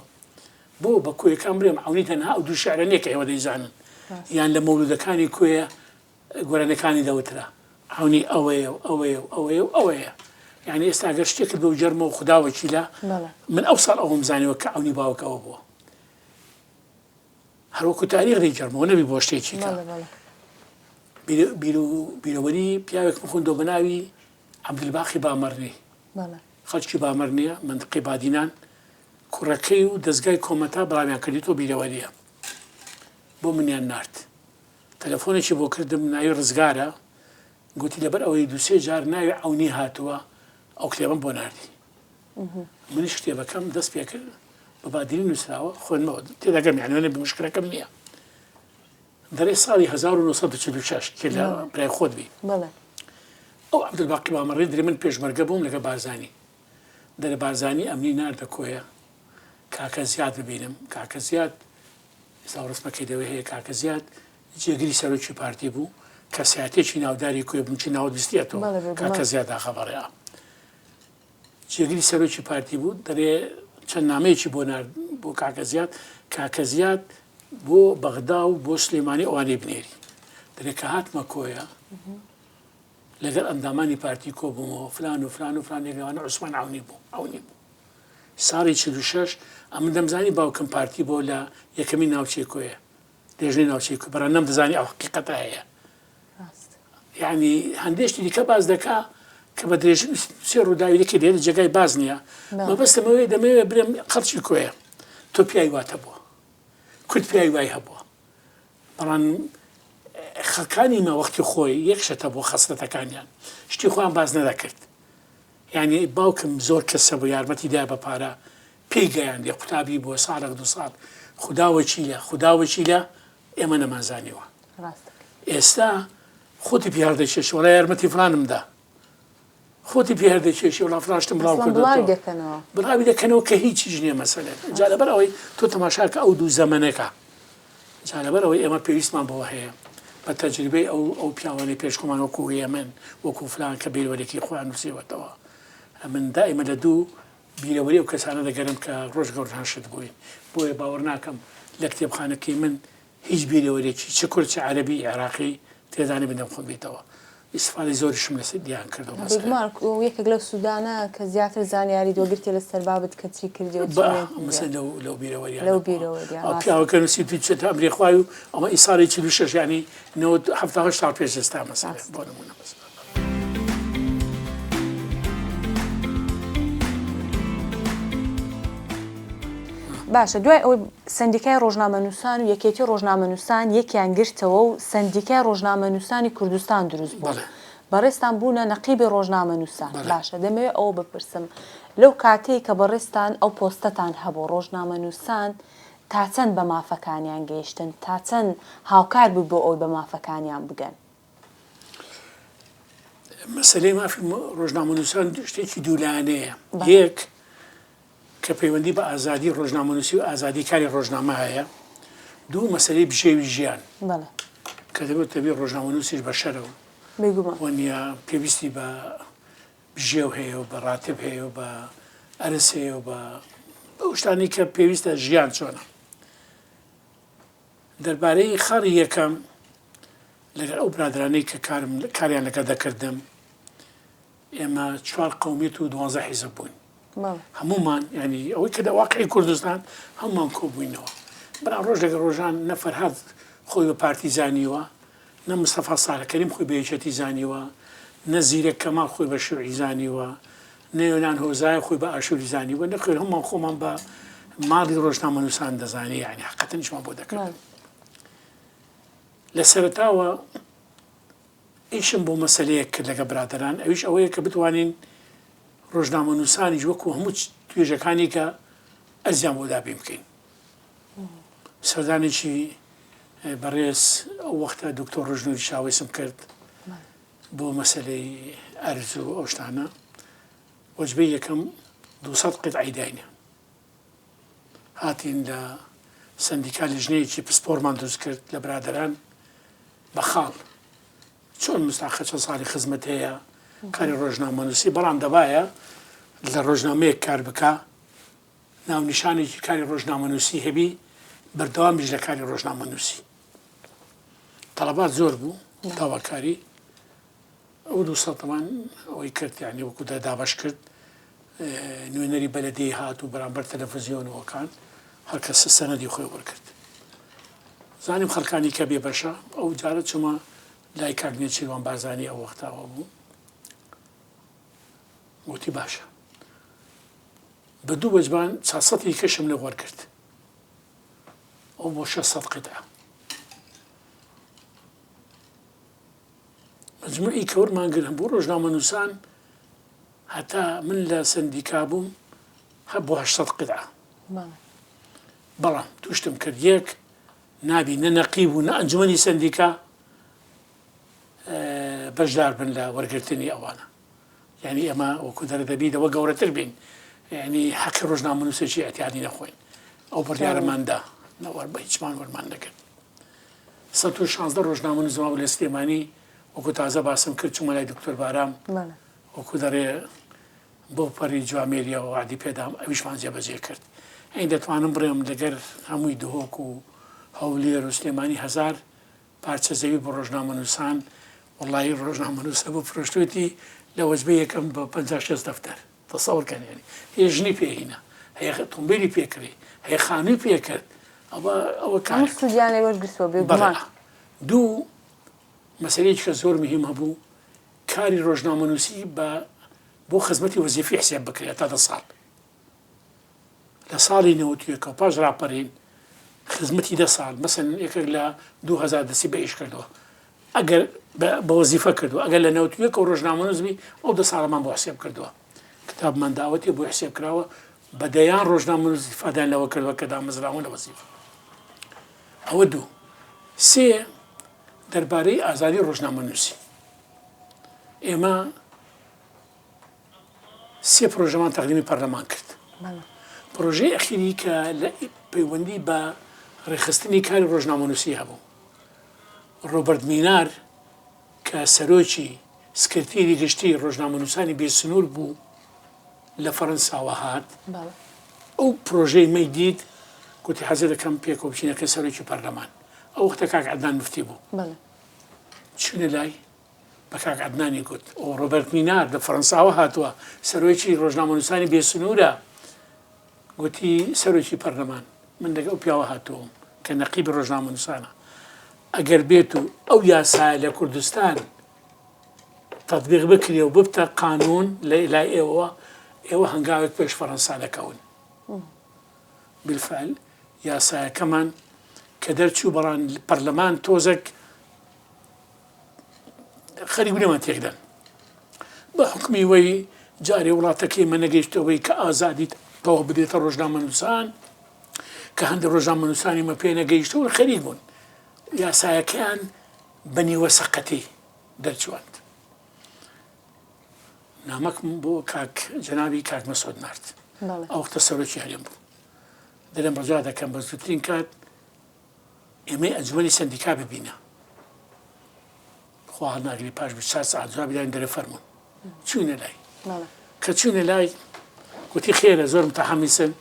بۆ بە کۆیەکان بڵێم عەونی تەنها ئەو دوو شعرە نییە کە ئێوە دەیزانن یان لە مەولودەکانی کۆیە گۆرانیەکانی دەوترا عەونی ئەوەیە و ئەوەیە و ئەوەیە و ئەوەیە یعنی ئێستا گەر شتێکت بۆ جەرمەوە خودا وەکیلە من ئەو ساڵ ئەوم زانیوە کە عەونی باوک ئەوە بووە هەروەکو تاریخ دەیگەڕمەوە نەبی بۆ شتێکی کە بیرەوەری پیاوێکم خوندەوە بە ناوی عەبدولباقی بامەرنی خەڵکی بامەرنیە مەنتقەی بادینان کوڕەکەی و دەزگای کۆمەتا بڵاویان کردیتەوە بیرەوەریە بۆ منیان نارد تەلەفۆنێکی بۆ کردم ناوی ڕزگارە گوتی لەبەر ئەوەی دوسێ جار ناوی عەونی هاتووە ئەو کتێبم بۆ ناردی منیش کتێبەکەم دەست پێکرد بە بادینی نووسراوە خوێندمەوە تێدەگەم یعنی وەنە مشکلەکەم نییە دەڵێ ساڵی 1946 کە لە برای خۆت بی ئەو عەبدولباقی بامەڕی درێ من پێشمەرگە بووم لەگە بارزانی دەرە بارزانی ئەمنی ناردە کۆیە کاکە زیاد ببینم کاکە زیاد ئێستا ڕسمەکەی دەوێ هەیە کاکە زیاد جێگری سەرۆکی پارتی بوو. کەسایەتێکی ناوداری کوێ بمچی ناوت بیستیە تۆ کاکە زیاد ئاغا بەڵێ جێگری سەرۆکی پارتی بوو دەرێ چەند نامەیەکی بۆ نارد بۆ کاکە زیاد کاکە زیاد بۆ بەغدا و بۆ سلێمانی ئەوانەی بنێری دەرێ کە هاتمە کۆیە لەگەڵ ئەندامانی پارتی کۆبوومەوە فلان و فلان و فلان یەک لەوانە عوسمان عەونی بوو عەونی بوو ساڵی 46 ئەمن دەمزانی باوکم پارتی بۆ لە یەکەمین ناوچەی کۆیە لێژنەی ناوچەی کۆیە بەڕا نەمدەزانی ئەو حقیقەتە هەیە یعنی هەندێک شتی دیکە باس دەکا کە بە درێژی سێ ڕووداوی دیکە لێرە جێگای باس نییە مەبەستم ئەوەیە دەمەوێت برێم خەڵکی کۆیە تۆ پیاوی واتە بووە کورد پیاوی وای هەبووە بەڵام خەڵکانی مە وەختی خۆی یەک شتە بۆ خەسرەتەکانیان شتی خۆیان باس نەدەکرد یعنی باوکم زۆر کەسە بۆ یارمەتی دا بە پارە پێی گەیاندێ قوتابی بووە ساڵێک دو ساڵ خودا وەکیلە خودا وەکیلە ئێمە نەمانزانیوە ئێستا خۆتی پێ هەڵدەکێشی وەڵا یارمەتی فلانم دا خۆتی پێ هەردەکێشی وەڵا فلان شتم بڵاو کردەوە بڵاوی دەکەنەوە کە هیچیش نییە مەسەلەن جا لەبەر ئەوەی تۆ تەماشاکە ئەو دوو زەمەنەکە جا لەبەر ئەوەی ئێمە پێویستمان بەوە هەیە بە تەجربەی ئەو ئەو پیاوانەی پێش خۆمان وەکو هێمن وەکو فلان کە بیرەوەرێکی خۆیان نووسیوەتەوە من دائیمە لە دوو بیرەوەری ئەو کەسانە دەگەرم کە ڕۆژ گەوران شت بووین بۆیە باوەڕ ناکەم لە کتێبخانەکەی من هیچ بیرەوەرێکی چ کورد چ عەرەبی عێراقی تێدا نەبێت نەمخوێندبێتەوە ئیستفادەی زۆریشم لە لیان کردووە مەسەلەن. بێگومان و یەکێک لەو سوودانە کە زیاتر زانیاریت وەگرتیە لەسەر بابت کە چی کردیە و چی با نەکردیە. مەسەلەن لەو لەو بیرەوەریانە لەو بووە. بیرەوەریە ئەو ڕاستە. پیاوەکە نووسیوتی چێتە ئەمری خوای و ئەمە ئی ساڵی 46 یانی نەوەد 78 ساڵ پێش ئێستا مەسەلەن ڕاستە. بۆ نموونە مەسەلەن. باشە دوای ئەوەی سەندیکای ڕۆژنامەنووسان و یەکێتی ڕۆژنامەنووسان یەکیان گرتەوە و سەندیکای ڕۆژنامەنووسانی کوردستان دروست بوو بەڕێزتان بوونە نەقیبی ڕۆژنامەنووسان باشە دەمەوێت ئەوە بپرسم لەو کاتەی کە بەڕێزتان ئەو پۆستەتان هەبوو ڕۆژنامەنووسان تا چەند بە مافەکانیان گەیشتن تا چەند هاوکار بووی بۆ ئەوەی بە مافەکانیان بگەن؟ مەسەلەی مافی ڕۆژنامەنووسان شتێکی دوولایەنەیە یەک کە پەیوەندی بە ئازادی ڕۆژنامەنووسی و ئازادی کاری ڕۆژنامە هەیە دوو مەسەلەی بژێوی ژیان کە دەبێت دەبێت ڕۆژنامەنووسیش بەشەرە و وەنیە پێویستی بە بژێو هەیە و بە ڕاتب هەیە و بە ئەرس هەیە و بە ئەو شتانی کە پێویستە ژیان چۆنە دەربارەی خاڵی یەکەم لەگەڵ ئەو برادرانەی کە کارم کاریان لەگەڵ دەکردم ئێمە چوار قومیت و دوانزە حیزب بووین هەمومان ینی ئەوەی کە لە واقعی کوردستان هەمومان کۆبووینەوە بەڵام ڕۆژ لەگەڵ ڕۆژان نە فەرهاد خۆی بە پارتی زانیوە نە مستەفا ساڵح کەریم خۆی بە یەکێتی زانیوە نە زیرەک کەمال خۆی بە شیوعی زانیوە نە یۆنان هۆزایە خۆی بە ئاشوری زانیوە نە خوێن هەمومان خۆمان بە ماڵی ڕۆژنامەنووسان دەزانی یعنی حقەتەنیشمان بۆ دەکردن لە سەرەتاوە ئیشم بۆ مەسەلەیەک کرد لەگە برادەران ئەویش ئەوەیە کە بتوانین ڕۆژنامەنووسانیش وەکو هەموو توێژەکانی کە ئەرزیان بۆ دابین بکەین سەردانێکی بەڕێز ئەو وەختە دکتۆر ڕژنوری شاوەیسم کرد بۆ مەسەلەی ئەرز و ئەو شتانە وەجبەی یەکەم 200 قطعی داینە هاتین لە سندیکا لیژنەیەکی پسپۆرمان دروست کرد لە برادەران بە خاڵ چۆن مستاقە چەند ساڵی خزمەت هەیە کاری ڕۆژنامەنووسی بەڵام دەبایە لە ڕۆژنامەیەک کار بکە ناونیشانێکی کاری ڕۆژنامەنووسی هەبی بەردەوامیش لە کاری ڕۆژنامەنووسی تەڵەبات زۆر بوو داواکاری ئەو دوو سەتمان ئەوەی کرد یعنی وەکو دابەش کرد نوێنەری بەلەدی هات و بەرامبەر تەلەفزیۆنەوەکان هەر کەس سەنەدی خۆی وەرگرت زانیم خەڵکانی کە بێ بەشە ئەو جارە چوومە لای کاک نێچیروان بارزانی ئەو وەختاوە بوو وتی باشە بە دوو وەجبان چارسەتی کەشم لێ وەرگرت ئەو بۆ 600 قطعە مجموعی کە وەرمان گرت بۆ ڕۆژنامەنووسان هەتا من لە سندیکا بووم هە بۆ 800 قطعە بەڵام توشتم کرد یەک نابی نە نەقیب و نە ئەنجومەنی سندیکا بەشدار بن لە وەرگرتنی ئەوانە یانی ئێمە وەکو دەرە دەبی لەوە گەورەتر بین یعنی حەقی ڕۆژنامەنووسێکی ئیعتیادی نەخۆین ئەو بڕیارەمان دا نەوەر بە هیچمان وەرمان نەکرد 116 ڕۆژنامەنووس مابوو لە سلێمانی. وەکو تازە باسم کرد چوومە لای دکتۆر بارام وەکو دەڕێ بەو پەڕی جوامێریەوە وەعدی پێدام ئەویشمان جێبەجێ کرد. یانی دەتوانم بڵێم لەگەر هەمووی دهۆک و هەولێر و سلێمانی هەزار پارچە زەوی بۆ ڕۆژنامەنووسان وەڵایی ڕۆژنامەنووس هەبوو فرۆشتوێتی لە وەجبەی یەکەم بە 50 60 دەفتەر تەسەور کەن یانی هەیە ژنی پێ هینا هەیە تۆمبیلی پێ کڕی هەیە خانووی پێ کرد ئەوە ئەوە کار هەموو سوودیان لێ وەرگرتووە بێگومان. بەڵێ دوو مەسەلەیەکی کە زۆر مهم هەبوو کاری ڕۆژنامەنووسی بە بۆ خزمەتی وەزیفی حسێب بکرێت تا دە ساڵ لە ساڵی نەوەتویەکەوە پاش ڕاپەرین خزمەتی دە ساڵ مەسەن یەکێک لە 2000 دەستی بە ئیش کردووە ئەگەر بە وەزیفە کردووە ئەگەر لە نەوتویەکەوە ڕۆژنامەنووس بی ئەو دە ساڵەمان بۆ حسێب کردووە کتابمان داوەتێ بۆ حسێب کراوە بە دەیان ڕۆژنامەنووس ئیستیفادەیان لەوە کردووە کە دامەزراون لە وەزیفە ئەوە دوو سێ دەربارەی ئازادی ڕۆژنامەنووسی ئێمە سێ پرۆژەمان تەقدیمی پەرلەمان کرد. پرۆژەی ئەخیری کە لە پەیوەندی بە ڕێکخستنی کاری ڕۆژنامەنووسی هەبوو. ڕۆبەرت مینار کە سەرۆکی سکرتیری گشتی ڕۆژنامەنووسانی بێسنوور بوو لە فەرەنساوە هات. ئەو پرۆژەی مەی دیت گوتی حەزە دەکەم پێکەوە بچینەکە سەرۆکی پەرلەمان. ئەو وەختە کاک عەدنان مفتی بوو. چوینە لای بە کاک عەدنانی گوت، ئەوە ڕۆبەرت مینار لە فەرەنساوە هاتووە، سەرۆکی ڕۆژنامەنووسانی بێ سنوورە. گوتی، سەرۆکی پەرلەمان، من لەگەڵ ئەو پیاوە هاتووم کە نەقیبی ڕۆژنامەنووسانە. ئەگەر بێت و ئەو یاسایە لە کوردستان تەتبیق بکرێ و ببتە قانوون لە لای ئێوەوە، ئێوە هەنگاوێک پێش فەرەنسا دەکەون. بالفعل یاسایەکەمان کە دەرچوو، بەڵام پەرلەمان تۆزێک خەریک بوو لێمان تێکدەن بە حوکمی وەی جارێ وڵاتەکەی مە نەگەیشتەوەی کە ئازادی تەواو بدرێتە ڕۆژنامەنووسان کە هەندێک ڕۆژنامەنووسانی مە پێ نەگەیشتەوە خەریک بوون یاسایەکەیان بە نیوە سەقەتی دەرچواند نامەکم بۆ کاک جەنابی کاک مەسعود نارد ئەو وەختە سەرۆکی هەرێم بوو دەرم ڕجا دەکەم بە زووترین کات ئێمەی ئەنجومەنی سەندیکا ببینە. خوا هەڵناگری پاش 24 سەعات جوابی داین دەرێ فەرموون. چووینە لای. کە چووینە لای گوتی خێرە زۆر متەحەمیسن.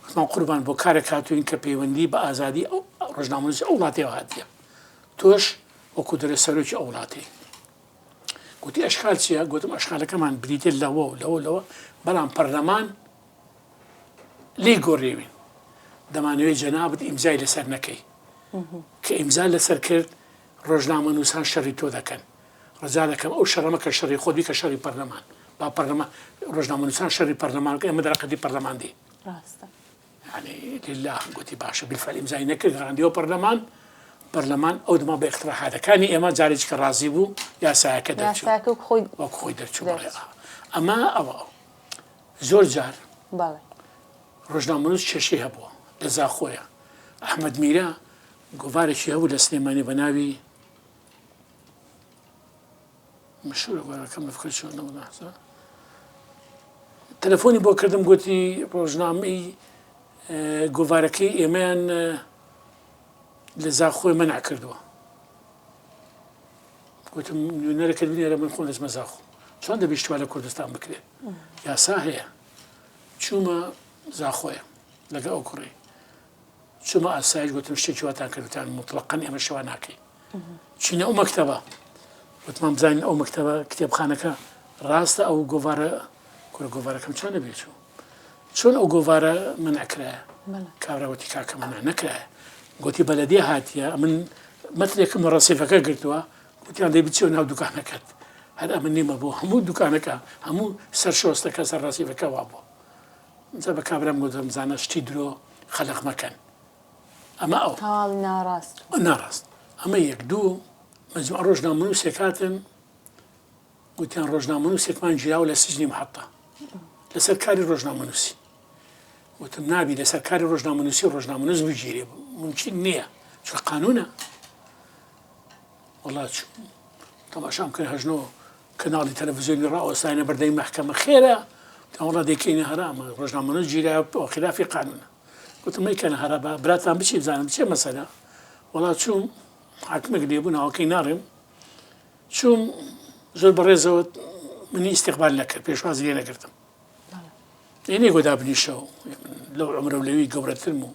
گوتمان قوربان بۆ کارێک هاتووین کە پەیوەندی بە ئازادی ئەو ڕۆژنامەنووسی ئەو وڵاتەوە هاتیە. تۆش وەکو دەرێ سەرۆکی ئەو وڵاتەی. گوتی ئەشکال چییە؟ گوتم ئەشکالەکەمان بریتیە لەوە و لەوە لەوە بەڵام پەرلەمان لێی گۆڕیوین دەمانەوێت جەنابت ئیمزای لەسەر نەکەی کە ئیمزا لەسەر کرد ڕۆژنامەنووسان شەڕی تۆ دەکەن ڕجا دەکەم ئەو شەڕە مەکە شەڕی خۆت بیکە شەڕی پەرلەمان با پەرلەمان ڕۆژنامەنووسان شەڕی پەرلەمان بکەن ئێمە دەرەقەتی پەرلەمان دێین ڕاستە یعنی لله گوتی باشە بالفعل ئیمزای نەکرد گەڕاندیەوە پەرلەمان پەرلەمان ئەو دەما بە اقتراحاتەکانی ئێمە جارێکی کە ڕازی بوو یاسایەکە دەرچوو یاساکە وەک خۆی وەک خۆی دەرچوو بەڵێ ئەمە ئەوە ئەو زۆر جار ڕۆژنامەنووس کێشەی هەبووە لە زاخۆیە ئەحمەد میرە گۆڤارێکی هەبوو لە سلێمانی بە ناوی مشهورە گۆڤارەکەم لە فکر چۆن نەبوو تەلەفۆنی بۆ کردم گوتی ڕۆژنامەی گۆڤارەکەی ئێمەیان لە زاخۆی مەنع کردووە گوتم نوێنەرەکەت بنێرە من خۆم دەچمە زاخۆ چۆن دەبی شتوا لە کوردستان بکرێت یاسا هەیە چوومە زاخۆیە لەگە ئەو کوڕی چوومە ئاسایش گوتم شتێکی واتان کردوتان مطلقاً ئێمە شتوا ناکەین چینە ئەو مەکتەبە وتمان بزانین ئەو مەکتەبە کتێبخانەکە ڕاستە ئەو گۆڤارە کورە گۆڤارەکەم چۆن دەبێت چوو چۆن ئەو گۆڤارە مەنع کرایە؟ کابرا وتی کاکە مەنع نەکرایە. گوتی بەلەدیە هاتیە ئەمن مەترێکم لە ڕەسیفەکە گرتووە گوتیان دەی بچیەوە ناو دوکانەکەت هەر ئەمن نیمە بۆ هەموو دوکانەکە هەموو سەر شۆستەکە سەر ڕەسیفەکە وابووە جا بە کابرام گوتم زانە شتی درۆ خەلق مەکەن ئەمە ئەو هەواڵی ناڕاست ناڕاست ئەمە یەک دوو مەجموعە ڕۆژنامەنووسێک هاتن گوتیان ڕۆژنامەنووسێکمان گیراوە لە سجنی محەتە لەسەر کاری ڕۆژنامەنووسی. وتم نابی لەسەر کاری ڕۆژنامەنووسی ڕۆژنامەنووس بگیرێ ممکن نییە چونکە قانونە. وەڵا چووم تەماشام کرد هەژنۆ کەناڵی تەلەڤزیۆنی ڕاوەستاینە بەردەمی مەحکەمە خێرا وتیان وەڵا دەیکەینە هەرا ئەمە ڕۆژنامەنووس گیرا خلافی قانونە. گوتم مەیکەنە هەرا با براتان بچی بزانم چیە مەسەلە. وەڵا چووم حاکمێک لێبوو ناوەکەی ناڕێم. چووم زۆر بەڕێزەوە منی ئیستیقبال نەکرد، پێشوازی لێ نەکردم. ئێ نەیگۆ دابنیشە و لەو عومرە و لەوی گەورەترم و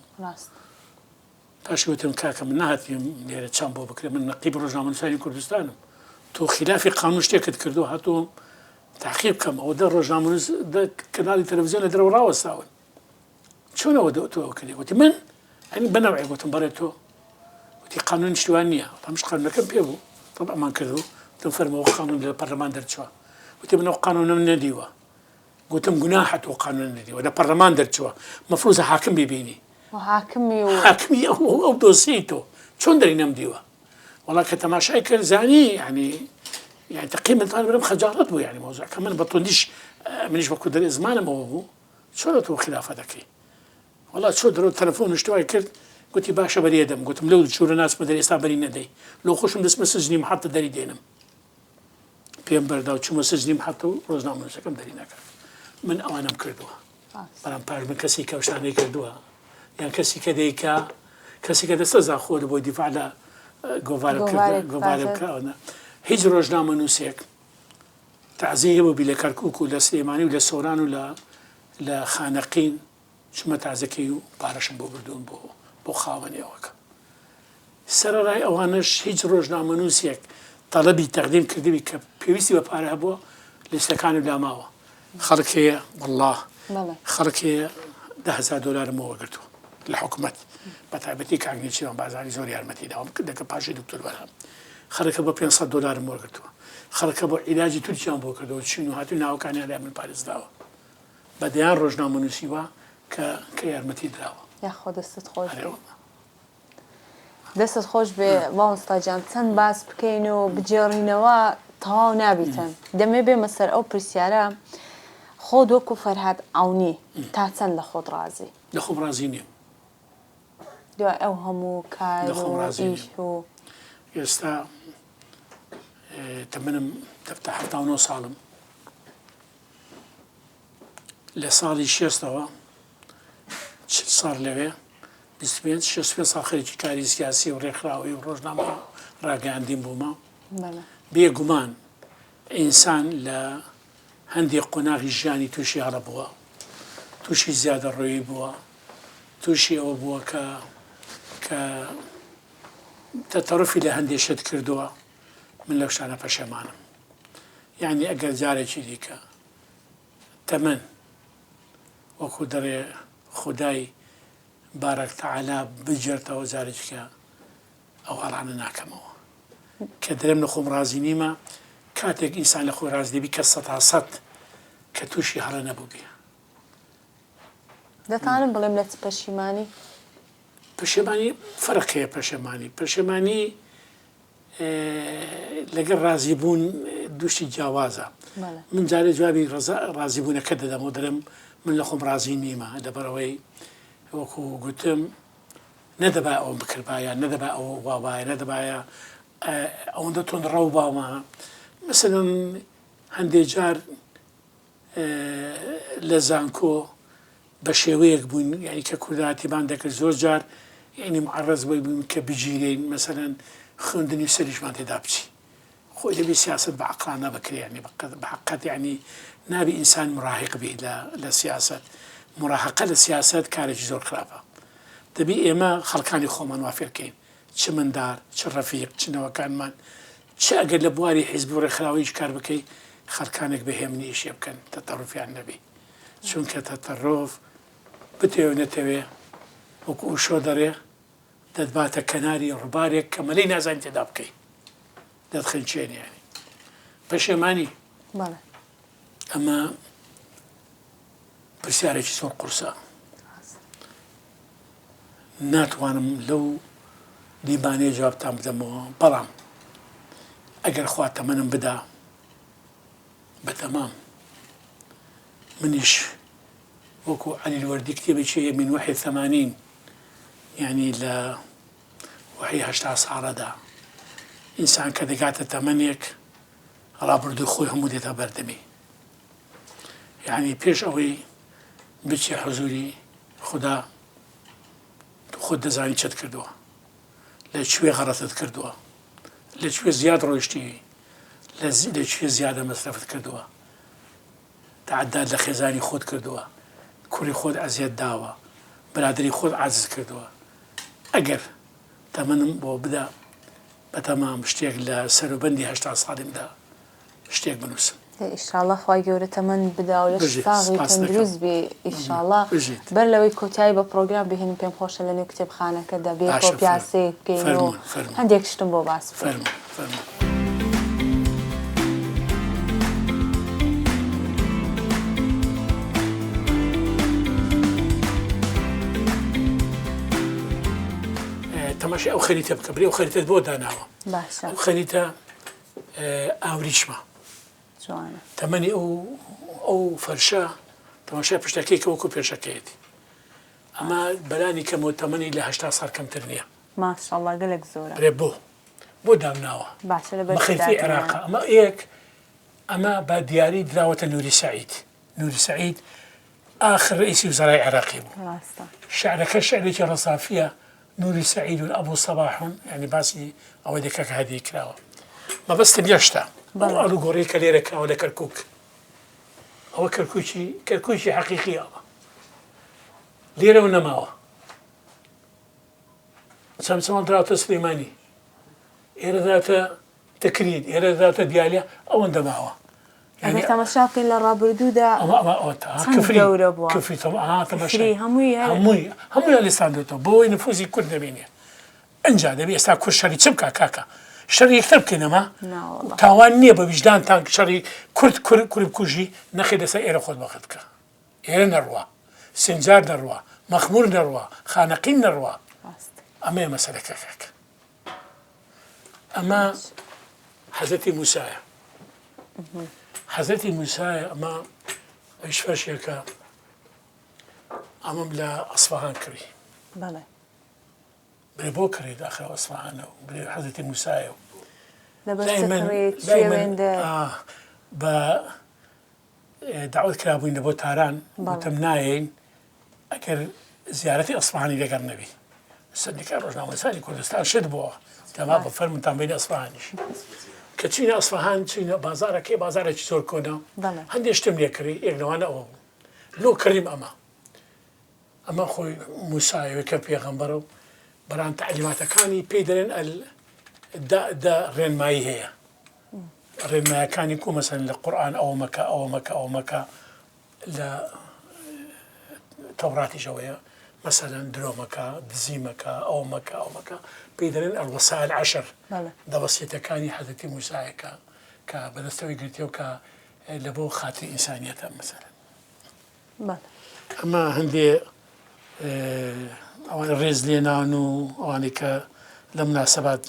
پاشی وتم کاکە من نەهاتیم لێرە چام بۆ بکرێ من نەقیب ڕۆژنامەنووسانی کوردستانم تۆ خلافی قانون شتێکت کردو هاتووم تاقیب بکەم ئەوە دە ڕۆژنامەنووس دە کەناڵی تەلەڤزیۆن لە دەرەوە ڕاوەستاون چۆن ئەوە تۆ ئەوە کردی وتی من ئەنی بەنەوعێک وتم بەڕێ تۆ وتی قانون شتوان نییە ئەمش قانونەکەم پێ بوو طبعمان کرد و وتم فەرمەوە قانون لە پەرلەمان دەرچووە وتی من ئەو قانونم نەدیوە گوتم گوناحە تۆ قانون نەدیوە لە پەرلەمان دەرچووە مەفروزە حاکم بیبینی حاکمی و حاکمی ئەو ئەو دۆسیەی تۆ چۆن دەری نەمدیوە وەڵا کە تەماشای کرد زانی یعنی یعنی تقریبا توانم بڵێم خەجاڵەت بوو یعنی مەوزوع کە من بە توندیش منیش وەکو دەرێ زمانم ئەوە بوو چۆن تۆ خلافە دەکەی وەڵا چۆ درۆ تەلەفۆن و شتوای کرد گوتی باشە بەری ئەدەم گوتم لەو جورە ناچمە دەری ئێستا بەری نەدەی لۆ خۆشم دەچمە سجنی محەتە دەری دێنم پێم بەردا و چوومە سجنی محەتە و ڕۆژنامەنووسەکەم دەری نەکرد من ئەوانەم کردووە بەڵام پاش من کەسی کە شتانەی کردووە یان کەسی کە دەیکا کەسی کە دەستە زاخۆ بۆی دیفاع لە گۆڤارە گۆڤارە بکەوە هیچ ڕۆژنامەنووسێک تەعزیەی هەبوو بی لە کەرکوک و لە سلێمانی و لە سۆران و لە لە خانەقین چومە تازەکەی و پارەشم بۆ بردوون بۆ بۆ خاوەنی ئەوەکە سەرەڕای ئەوانەش هیچ ڕۆژنامەنووسێک تەڵەبی تەقدیم کردبی کە پێویستی بە پارە هەبووە لیستەکانی لاماوە خەڵک هەیە والله خەڵک هەیە دههزار دلارم بۆ وەرگرتووە لە حکومەت بە تایبەتی کاک نێچیروان بارزانی زۆر یارمەتی داوم کە دەکە پاشی دکتۆر بەرهەم خەڵکە بۆ 500 دلارم وەرگرتووە خەڵکە بۆ عیلاجی تورکیان بۆ کردەوە چین و هاتوو ناوەکانیان لای من پارێزراوە بە دەیان ڕۆژنامە نووسیوە کە کە یارمەتی دراوە. یاخوا دەستت خۆش بێ. دەستت خۆش بێ مامۆستا گیان چەند باس بکەین و بگێڕینەوە تەواو نابیتن دەمێ بێمە سەر ئەو پرسیارە خۆت وەکو فەرهاد عەونی تا چەند لە خۆت ڕازی؟ لە خۆم ڕازی نیم. دوای ئەو هەموو کار لە خۆم و ڕازی ئیش نیم. و ئێستا تەمەنم دەبتە 79 ساڵم لە ساڵی شێستەوە چل ساڵ لەوێ 25 65 ساڵ خەریکی کاری سیاسی و ڕێکخراوەیی و ڕۆژنامە و ڕاگەیاندین بوومە. بەڵێ. بێگومان ئینسان لە هەندێک قۆناغی ژیانی تووشی هەڵە بووە، تووشی زیادەڕۆیی بووە، تووشی ئەوە بووە کە کە تەتەڕفی لە هەندێک شت کردووە، من لەو شتانە پەشێمانم. یانی ئەگەر جارێکی دیکە تەمەن وەکوو دەڵێ خودای بارەک تەعالا بگێڕتەوە جارێکی کە ئەو هەڵانە ناکەمەوە. کە دەرێم لە خۆم ڕازی نیمە، کاتێک ئینسان لە خۆی ڕازی دەبی کە سەتا سەت کە تووشی هەڵە نەبووبی. دەتوانم بڵێم لە چ پەشیمانی؟ پەشێمانی فەرق هەیە پەشێمانی پەشێمانی لەگەڵ ڕازی بوون دووشتی جیاوازە من جارێ جوابی ڕازی بوونەکە دەدەمەوە دەرم من لە خۆم ڕازی نیمە لەبەرەوەی وەکو گوتم نەدەبا ئەوم بکردبایە نەدەبا ئەوە وابایە نەدەبایە ئەوەندە تۆند ڕەو باومە مثلەن هەندێک جار لە زانکۆ بە شێوەیەک بووین یعنی کە کوردایەتیمان دەکرد زۆر جار یعنی معرض بۆی بووین کە بگیرێین مەسەلەن خوێندنی سەریشمان تێدا بچی خۆی دەبی سیاست بە عقلانە بکرێ یعنی بە حقت یعنی نابی ئینسان مراهق بی لە لە سیاست مراهقە لە سیاست کارێکی زۆر خراپە دەبی ئێمە خەڵکانی خۆمان وا فێرکەین چ مندار چ ڕەفیق چ نەوەکانمان چ ئەگەر لە بواری حیزبی و ڕێکخراوەییش کار بکەی خەڵکانێک بە هێمنی ئیشێ بکەن تەتەڕوفیان نەبی چونکە تەتەڕوف بتەوێ نەتەوێ وەکو ئوشۆ دەڕێ دەتباتە کەناری ڕوبارێک کە مەلەی نازانی تێدا بکەی دەتخنچێنێ یانی پەشێمانی بەڵێ ئەمە پرسیارێکی زۆر قورسە ناتوانم لەو دیمانەیە جوابتان بدەمەوە بەڵام ئەگەر خوا تەمەنم بدا بەتەمام منیش وەکو عەلی الوەردی کتێبێکی هەیە من وحی ثمانین یعنی لە وحی 80 ساڵەدا ئینسان کە دەگاتە تەمەنێک ڕابردووی خۆی هەموو دێتە بەردەمی یعنی پێش ئەوەی بچێ حزوری خودا تۆ خۆت دەزانی چت کردووە لە کوێ غەڵەتت کردووە لە کوێ زیاد ڕۆیشتی. لە لە کوێ زیادە مەسرەفت کردووە تەعەدات لە خێزانی خۆت کردووە کوڕی خۆت ئەزیەت داوە برادەری خۆت عاجز کردووە ئەگەر تەمەنم بۆ بدا بەتەمام شتێک لە سەروبەندی 80 ساڵیمدا شتێک بنووسم. ئیشاڵا خوای گەورە تەمەنت بدا و لەشت بژیت ساغی و سپاست دەکەم. تەندروست بی ئیشاڵا. بژیت. بەر لەوەی کۆتایی بە پڕۆگرام بهێنم پێم خۆشە لە نێو کتێبخانەکەدا بێکەوە باشە فەرموو پیاسەیەک بکەین و فەرموون فەرموون هەندێک شتم بۆ باس بکەی. فەرموون فەرموون. تەماشای ئەو خەریتە بکە برێ ئەو خەریتەت بۆ داناوە باشە. ئەو خەریتە ئاوریشمە. جوانە. تەمەنی ئەو ئەو فەرشە تەماشای پشتەکەی کە وەکو پێشەکەیەتی ئەمە بەلانی کەمەوە تەمەنی لە 80 ساڵ کەمتر نییە. ماشاءاللە گەلەک زۆرە. برێ بۆ بۆ دامناوە باشە لەبەر ئەمە چی خەریتەی داتناوە؟ عێراقە ئەمە یەک ئەمە بە دیاری دراوەتە نوری سەعید نوری سەعید ئاخر رئیسی وزرای عێراقی بوو ڕاستە. شعرەکە شعرێکی ڕەسافیە نوری سەعید ئەبو سەباح یانی باسی ئەوەی دەکا کە هەدیە کراوە مەبەستم یەک شتە ئەو ئاڵوگۆڕی کە لێرە کراوە لە کەرکک ئەوە کەرکوکی کەرکوکی حەقیقی ئەوە لێرەوە نەماوە چەمچەماڵ دراوەتە سلێمانی ئێرە دراوەتە تکریت ئێرە دراوەتە دیالە ئەوەندە ماوە ئەگەر تەماشا بکەین لە ڕابردوودا چەند گەورە بووە کفری هەمووی هەمووی هەموویان لێ بۆی نفوزی کورد نەبینێ ئەجا دەبێ ئێستا کورد شەری چ بکا کاکە شەری یەکتر بکەین ئەمە تاوان نییە بە ویژدانتان شەڕی کورد کورد کورد بکوژی نەخێ لەسەر ئێرە خۆت بەخت بکە ئێرە نەڕوا سنجار نەڕوا مەخمور نەڕوا خانەقین نەڕوا ئەمەیە مەسەلەکە کاکە ئەمە حەزرەتی موسایە حەزرەتی موسایە ئەمە ئەویش فەرشێکە ئەمەم لە ئەسفەهان کڕی بەڵێ برێ بۆ کڕی داخرا ئەسفەهانە و برێ حەزرەتی موسایە و بە داوت کرابووین لە بۆ تاران وتم نایەین ئەگەر زیارەتی ئەسفەهانی لەگەڵ نەبی سندیکای ڕۆژنامەنووسانی کوردستان شت بووە تەما بە فەرمونتان بین ئەسفەهانیش کە چینە ئەسفەهان چینە بازارەکەی بازارێکی زۆر کۆنە هەندێک شتم لێ کڕی یەک لەوانە ئەوە بوو لۆ کڕیم ئەمە ئەمە خۆی موسایەوە کە پێغەمبەرە و بەران تعلیماتەکانی پێی دەرێن ئەل دە ڕێنمایی هەیە ڕێنمایەکانی کو مەسەن لە قورآن ئەوە مەکە ئەوە مەکە ئەوە مەکە لە تەوراتیش ئەوەیە مەسەلەن درۆ مەکە دزی مەکە ئەوە مەکە ئەو مەکە پێی دەڵێن الوصايا العشر دە وەسیەتەکانی حەزرەتی موسایە کە کە بەدەستەوەی گرتێ و کە لە بۆ خاتری ئینسانیەتە مەسەلەن ئەمە هەندێ ئەوانە ڕێز لێنان و ئەوانەی کە لە مناسبات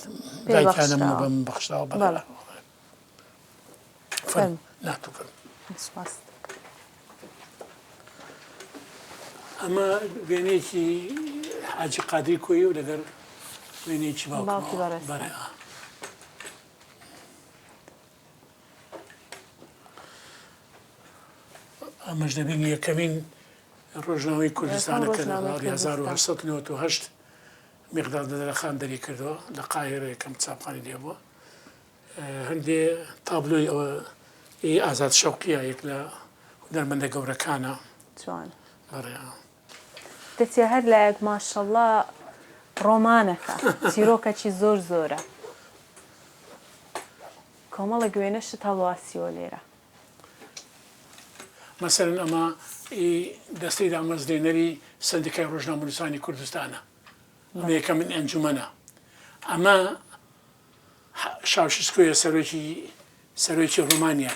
دایکانە من بەم بەخشراوە بەڵێ فەرموو نا تۆ فەرموو. سوپاس. ئەمە وێنەیەکی حاجی قادری کۆیی و لەگەر وێنەیەکی باوکی بەڕێز. بەڵێ ئا. ئەمەش دەبینی یەکەمین ڕۆژنامەی کوردستانە کە لە ساڵی 1898 میقداد بەدرەخان دەری کردووە لە قاهیرە یەکەم چاپخانەی لێ بووە. هەندێ تابلۆی ئەوە ئی ئازاد شەوقیە یەک لە هونەرمەندە گەورەکانە. جوان. بەڵێ. دەچێ هەر لایەک ماشەڵا ڕۆمانەکە چیرۆکەکی زۆر زۆرە کۆمەڵێک وێنەشت هەڵواسیوە لێرە. مەسەلەن ئەمە ئی دەستەی دامەزرێنەری سەندیکای ڕۆژنامەنووسانی کوردستانە. ئەمە یەکەمین ئەنجومەنە. ئەمە شاوشسکۆیە سەرۆکی سەرۆکی ڕۆمانیا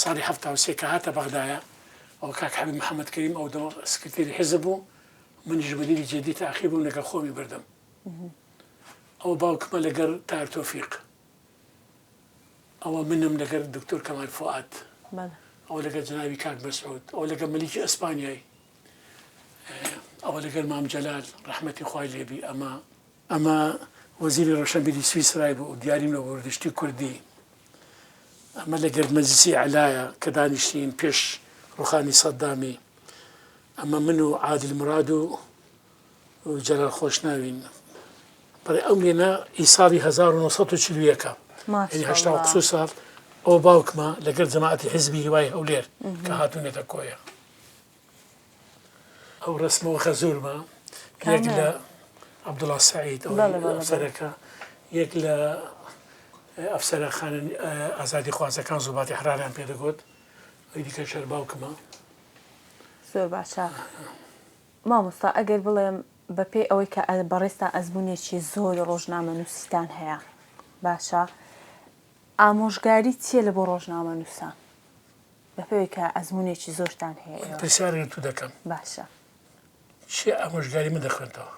ساڵی 73 کە هاتە بەغدایە ئەو کاک حەبیب محەممەد کەریم ئەو دەمە سکرتێری حیزب بوو منیش مدیری جێدی تاخیر بووم لەگەڵ خۆمی بردم ئەوە باوکمە لەگەر تار تۆفیق ئەوە منم لەگەر دکتۆر کەمال فوئاد ئەوە لەگەر جەنابی کاک مەسعود ئەوە لەگەر مەلیکی ئەسپانیای ئەوە لەگەر مام جەلال ڕەحمەتی خوای لێبی ئەمە ئەمە وەزیری ڕۆشنبیری سویسرای بوو دیاریم لە وردشتی کوردی. ئەمە لە گەرد مەجلسی ئەعلایە کە دانیشتین پێش ڕوخانی سەدامی. ئەمە من و عادل مراد و جەلال خۆشناوین. بەڵێ ئەو وێنە ئی ساڵی 1941 یعنی هەشتا و قسوور ساڵ. ئەوە باوکمە لەگەل جەماعەتی حیزبی هیوای هەولێر کە هاتوونەتە کۆیە. ئەو ڕەسمەوە خەزوورمە یەک لە عەبدوڵا سەعید ئەو ئەفسەرەکە یەک لە ئەفسەرە خانە ئازادی خوازەکان زوباتی حراریان پێ دەگوت ئەوی دیکەش هەر باوکمە. زۆر باشە مامۆستا ئەگەر بڵێم بەپێی ئەوەی کە بەڕێزتان ئەزموونێکی زۆری ڕۆژنامەنووسیتان هەیە باشە ئامۆژگاری چیە لە بۆ ڕۆژنامەنووسان بەپێی کە ئەزموونێکی زۆرتان هەیە ئێوە؟ پرسیارێک لە تو دەکەم. باشە. چیە ئامۆژگاری من دەخوێنتەوە؟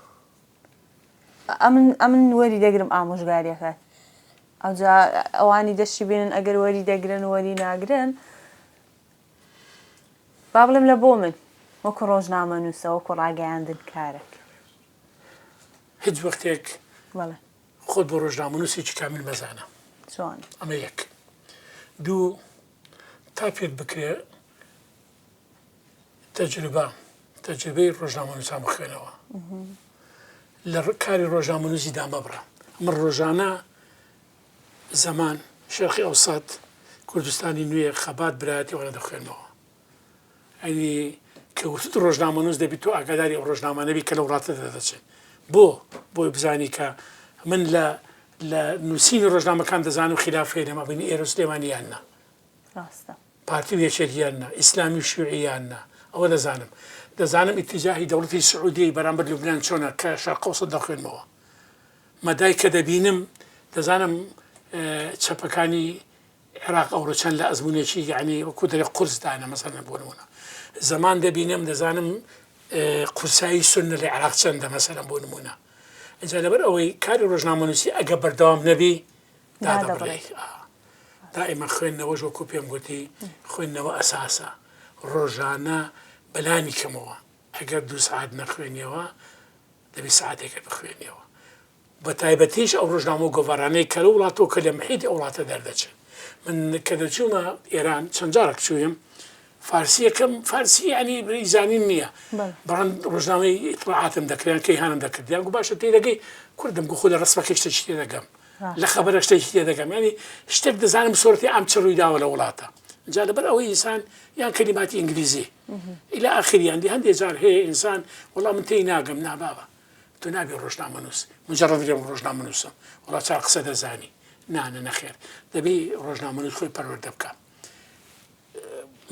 ئەمن ئەمن وەری دەگرم ئامۆژگاریەکەت ئەوجا ئەوانی دەشی بینن ئەگەر وەری دەگرن وەری ناگرن با بڵێم لە بۆ من وەکو ڕۆژنامەنووسە وەکو ڕاگەیاندنکارێک. هیچ وەختێک بەڵێ. خۆت بۆ ڕۆژنامەنووسێکی کامیل مەزانە. جوانە. ئەمە یەک. دوو تا پێت بکرێ تەجروبە تەجروبەی ڕۆژنامەنووسان بخوێنەوە. لە کاری ڕۆژنامەنووسی دامەبڕە. من ڕۆژانە زەمان، شەرقی ئەوسەت، کوردستانی نوێ، خەبات، برایەتی ئەوانە دەخوێنمەوە. ئەنی کە وتت ڕۆژنامەنووس دەبی تۆ ئاگاداری ئەو ڕۆژنامانە بی کە لە وڵاتە دەردەچن. بۆ؟ بۆی بزانی کە من لە لە نووسینی ڕۆژنامەکان دەزانم خیلاف هەیە لە مابەینی ئێرە و سلێمانی یان نا. ڕاستە. پارتی و یەکێتی یان نا، ئیسلامی و شیوعی یان نا، ئەوە دەزانم. دەزانم ئیتیجاهی دەوڵەتی سعودیەی بەرامبەر لوبنان چۆنە کە شەرق ئەوسەت دەخوێنمەوە. مەدای کە دەبینم دەزانم چەپەکانی عێراق ئەوڕۆ چەند لە ئەزمونێکی یعنی وەکو دەرێ قورس دانە مەسەلەن بۆ نمونە زەمان دەبینم دەزانم قورسایی سوننە لە عێراق چەندە مەسەلەن بۆ نمونە ئینجا لەبەر ئەوەی کاری ڕۆژنامەنووسی ئەگە بەردەوام نەبی دادەبڕێ دائیمە خوێندنەوەش وەکو پێم گوتی خوێندنەوە ئەساسە ڕۆژانە بەلانی کەمەوە ئەگەر دوو سعات نەخوێنیەوە دەبێت سەعاتێکە بخوێنیەوە بە تایبەتیش ئەو ڕۆژنامە و گۆڤارانەی کە لەو وڵاتە و کە لە محیتی ئەو وڵاتە دەردەچن. من کە دەچوومە ئێران چەند جارێک چوویم فارسیەکەم فارسی یعنی زانین نییە بەڵام ڕۆژنامەی ئیتڵاعاتم دەکریان کەیهانم دەکردیان گو باشە تێدەگەی کوردم گو خۆ لە ڕسمەکەی شتێکی تێدەگەم لە خەبەرە شتێکی تێدەگەم ینی شتێک دەزانم سۆرەتی ئەم چ ڕووی داوە لە وڵاتە جا لەبەر ئەوەی ئینسان یان کەلیماتی ئینگلیزی ئیلا ئاخریان دی هەندێک جار هەیە ئینسان وەڵا من تێی ناگەم نا بابە تۆ نابی ڕۆژنامەنووس مجرد بڵێ من ڕۆژنامەنووسم وەڵا چاک قسە دەزانی نا نا نەخێر دەبی ڕۆژنامەنووس خۆی پەروەردە بکە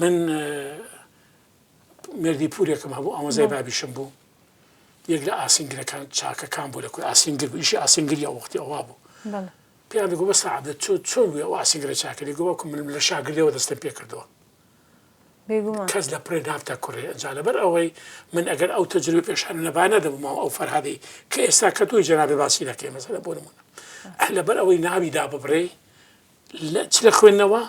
من مێردی پورێکم هەبوو ئامۆزای بابیشم بوو یەک لە ئاسنگرەکان چاکەکان بوو لە کورد ئاسنگر بوو ئیشی ئاسنگری ئەو وەختی ئەوە بوو پێیان دەگوت بەستا عەبدە چۆ چۆن بووی ئەو ئاسنگرە چاکە دەگوت باوکم من لە شاگردیەوە دەستم پێ کردووە بێگومان. کەس لە پڕێ نابتە کوڕێ ئەجا لەبەر ئەوەی من ئەگەر ئەو تەجروبەی پێشانم نەبا نەدەبوومەوە ئەو فەرهادەی کە ئێستا کە تۆی جەنابت باسی دەکەی مەسەلەن بۆ نموونە لەبەر ئەوەی ناوی داببڕێی لە چ لە خوێندنەوە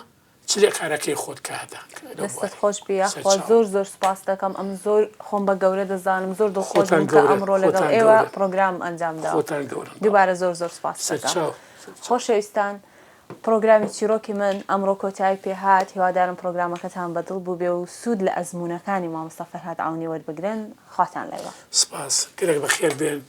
چ لە کارەکەی خۆت کە هەتە لەو دەستت بوارەی خۆش بی یاخوا سەرچاوە. زۆر زۆر سوپاست دەکەم ئەمن زۆر خۆم بە گەورە دەزانم زۆر دڵخۆش خۆتان بووم کە گەورەن ئەمڕۆ لەگەڵ خۆتان ئێوە گەورەن پڕۆگرامم ئەنجام داوە خۆتان گەورەن بابە دووبارە زۆر زۆر سوپاست دەکەم سەرچاو سەرچاو. خۆشەویستان پڕۆگرامی چیڕۆکی من ئەمڕۆ کۆتایی پێ هات، هیوادارم پڕۆگرامەکەتان بە دڵ بووبێ و سوود لە ئەزموونەکانی مامۆستا فەرهاد عەونی وەربگرن، خواتان لەگەڵ. سپاس گەلەک بەخێر بێن.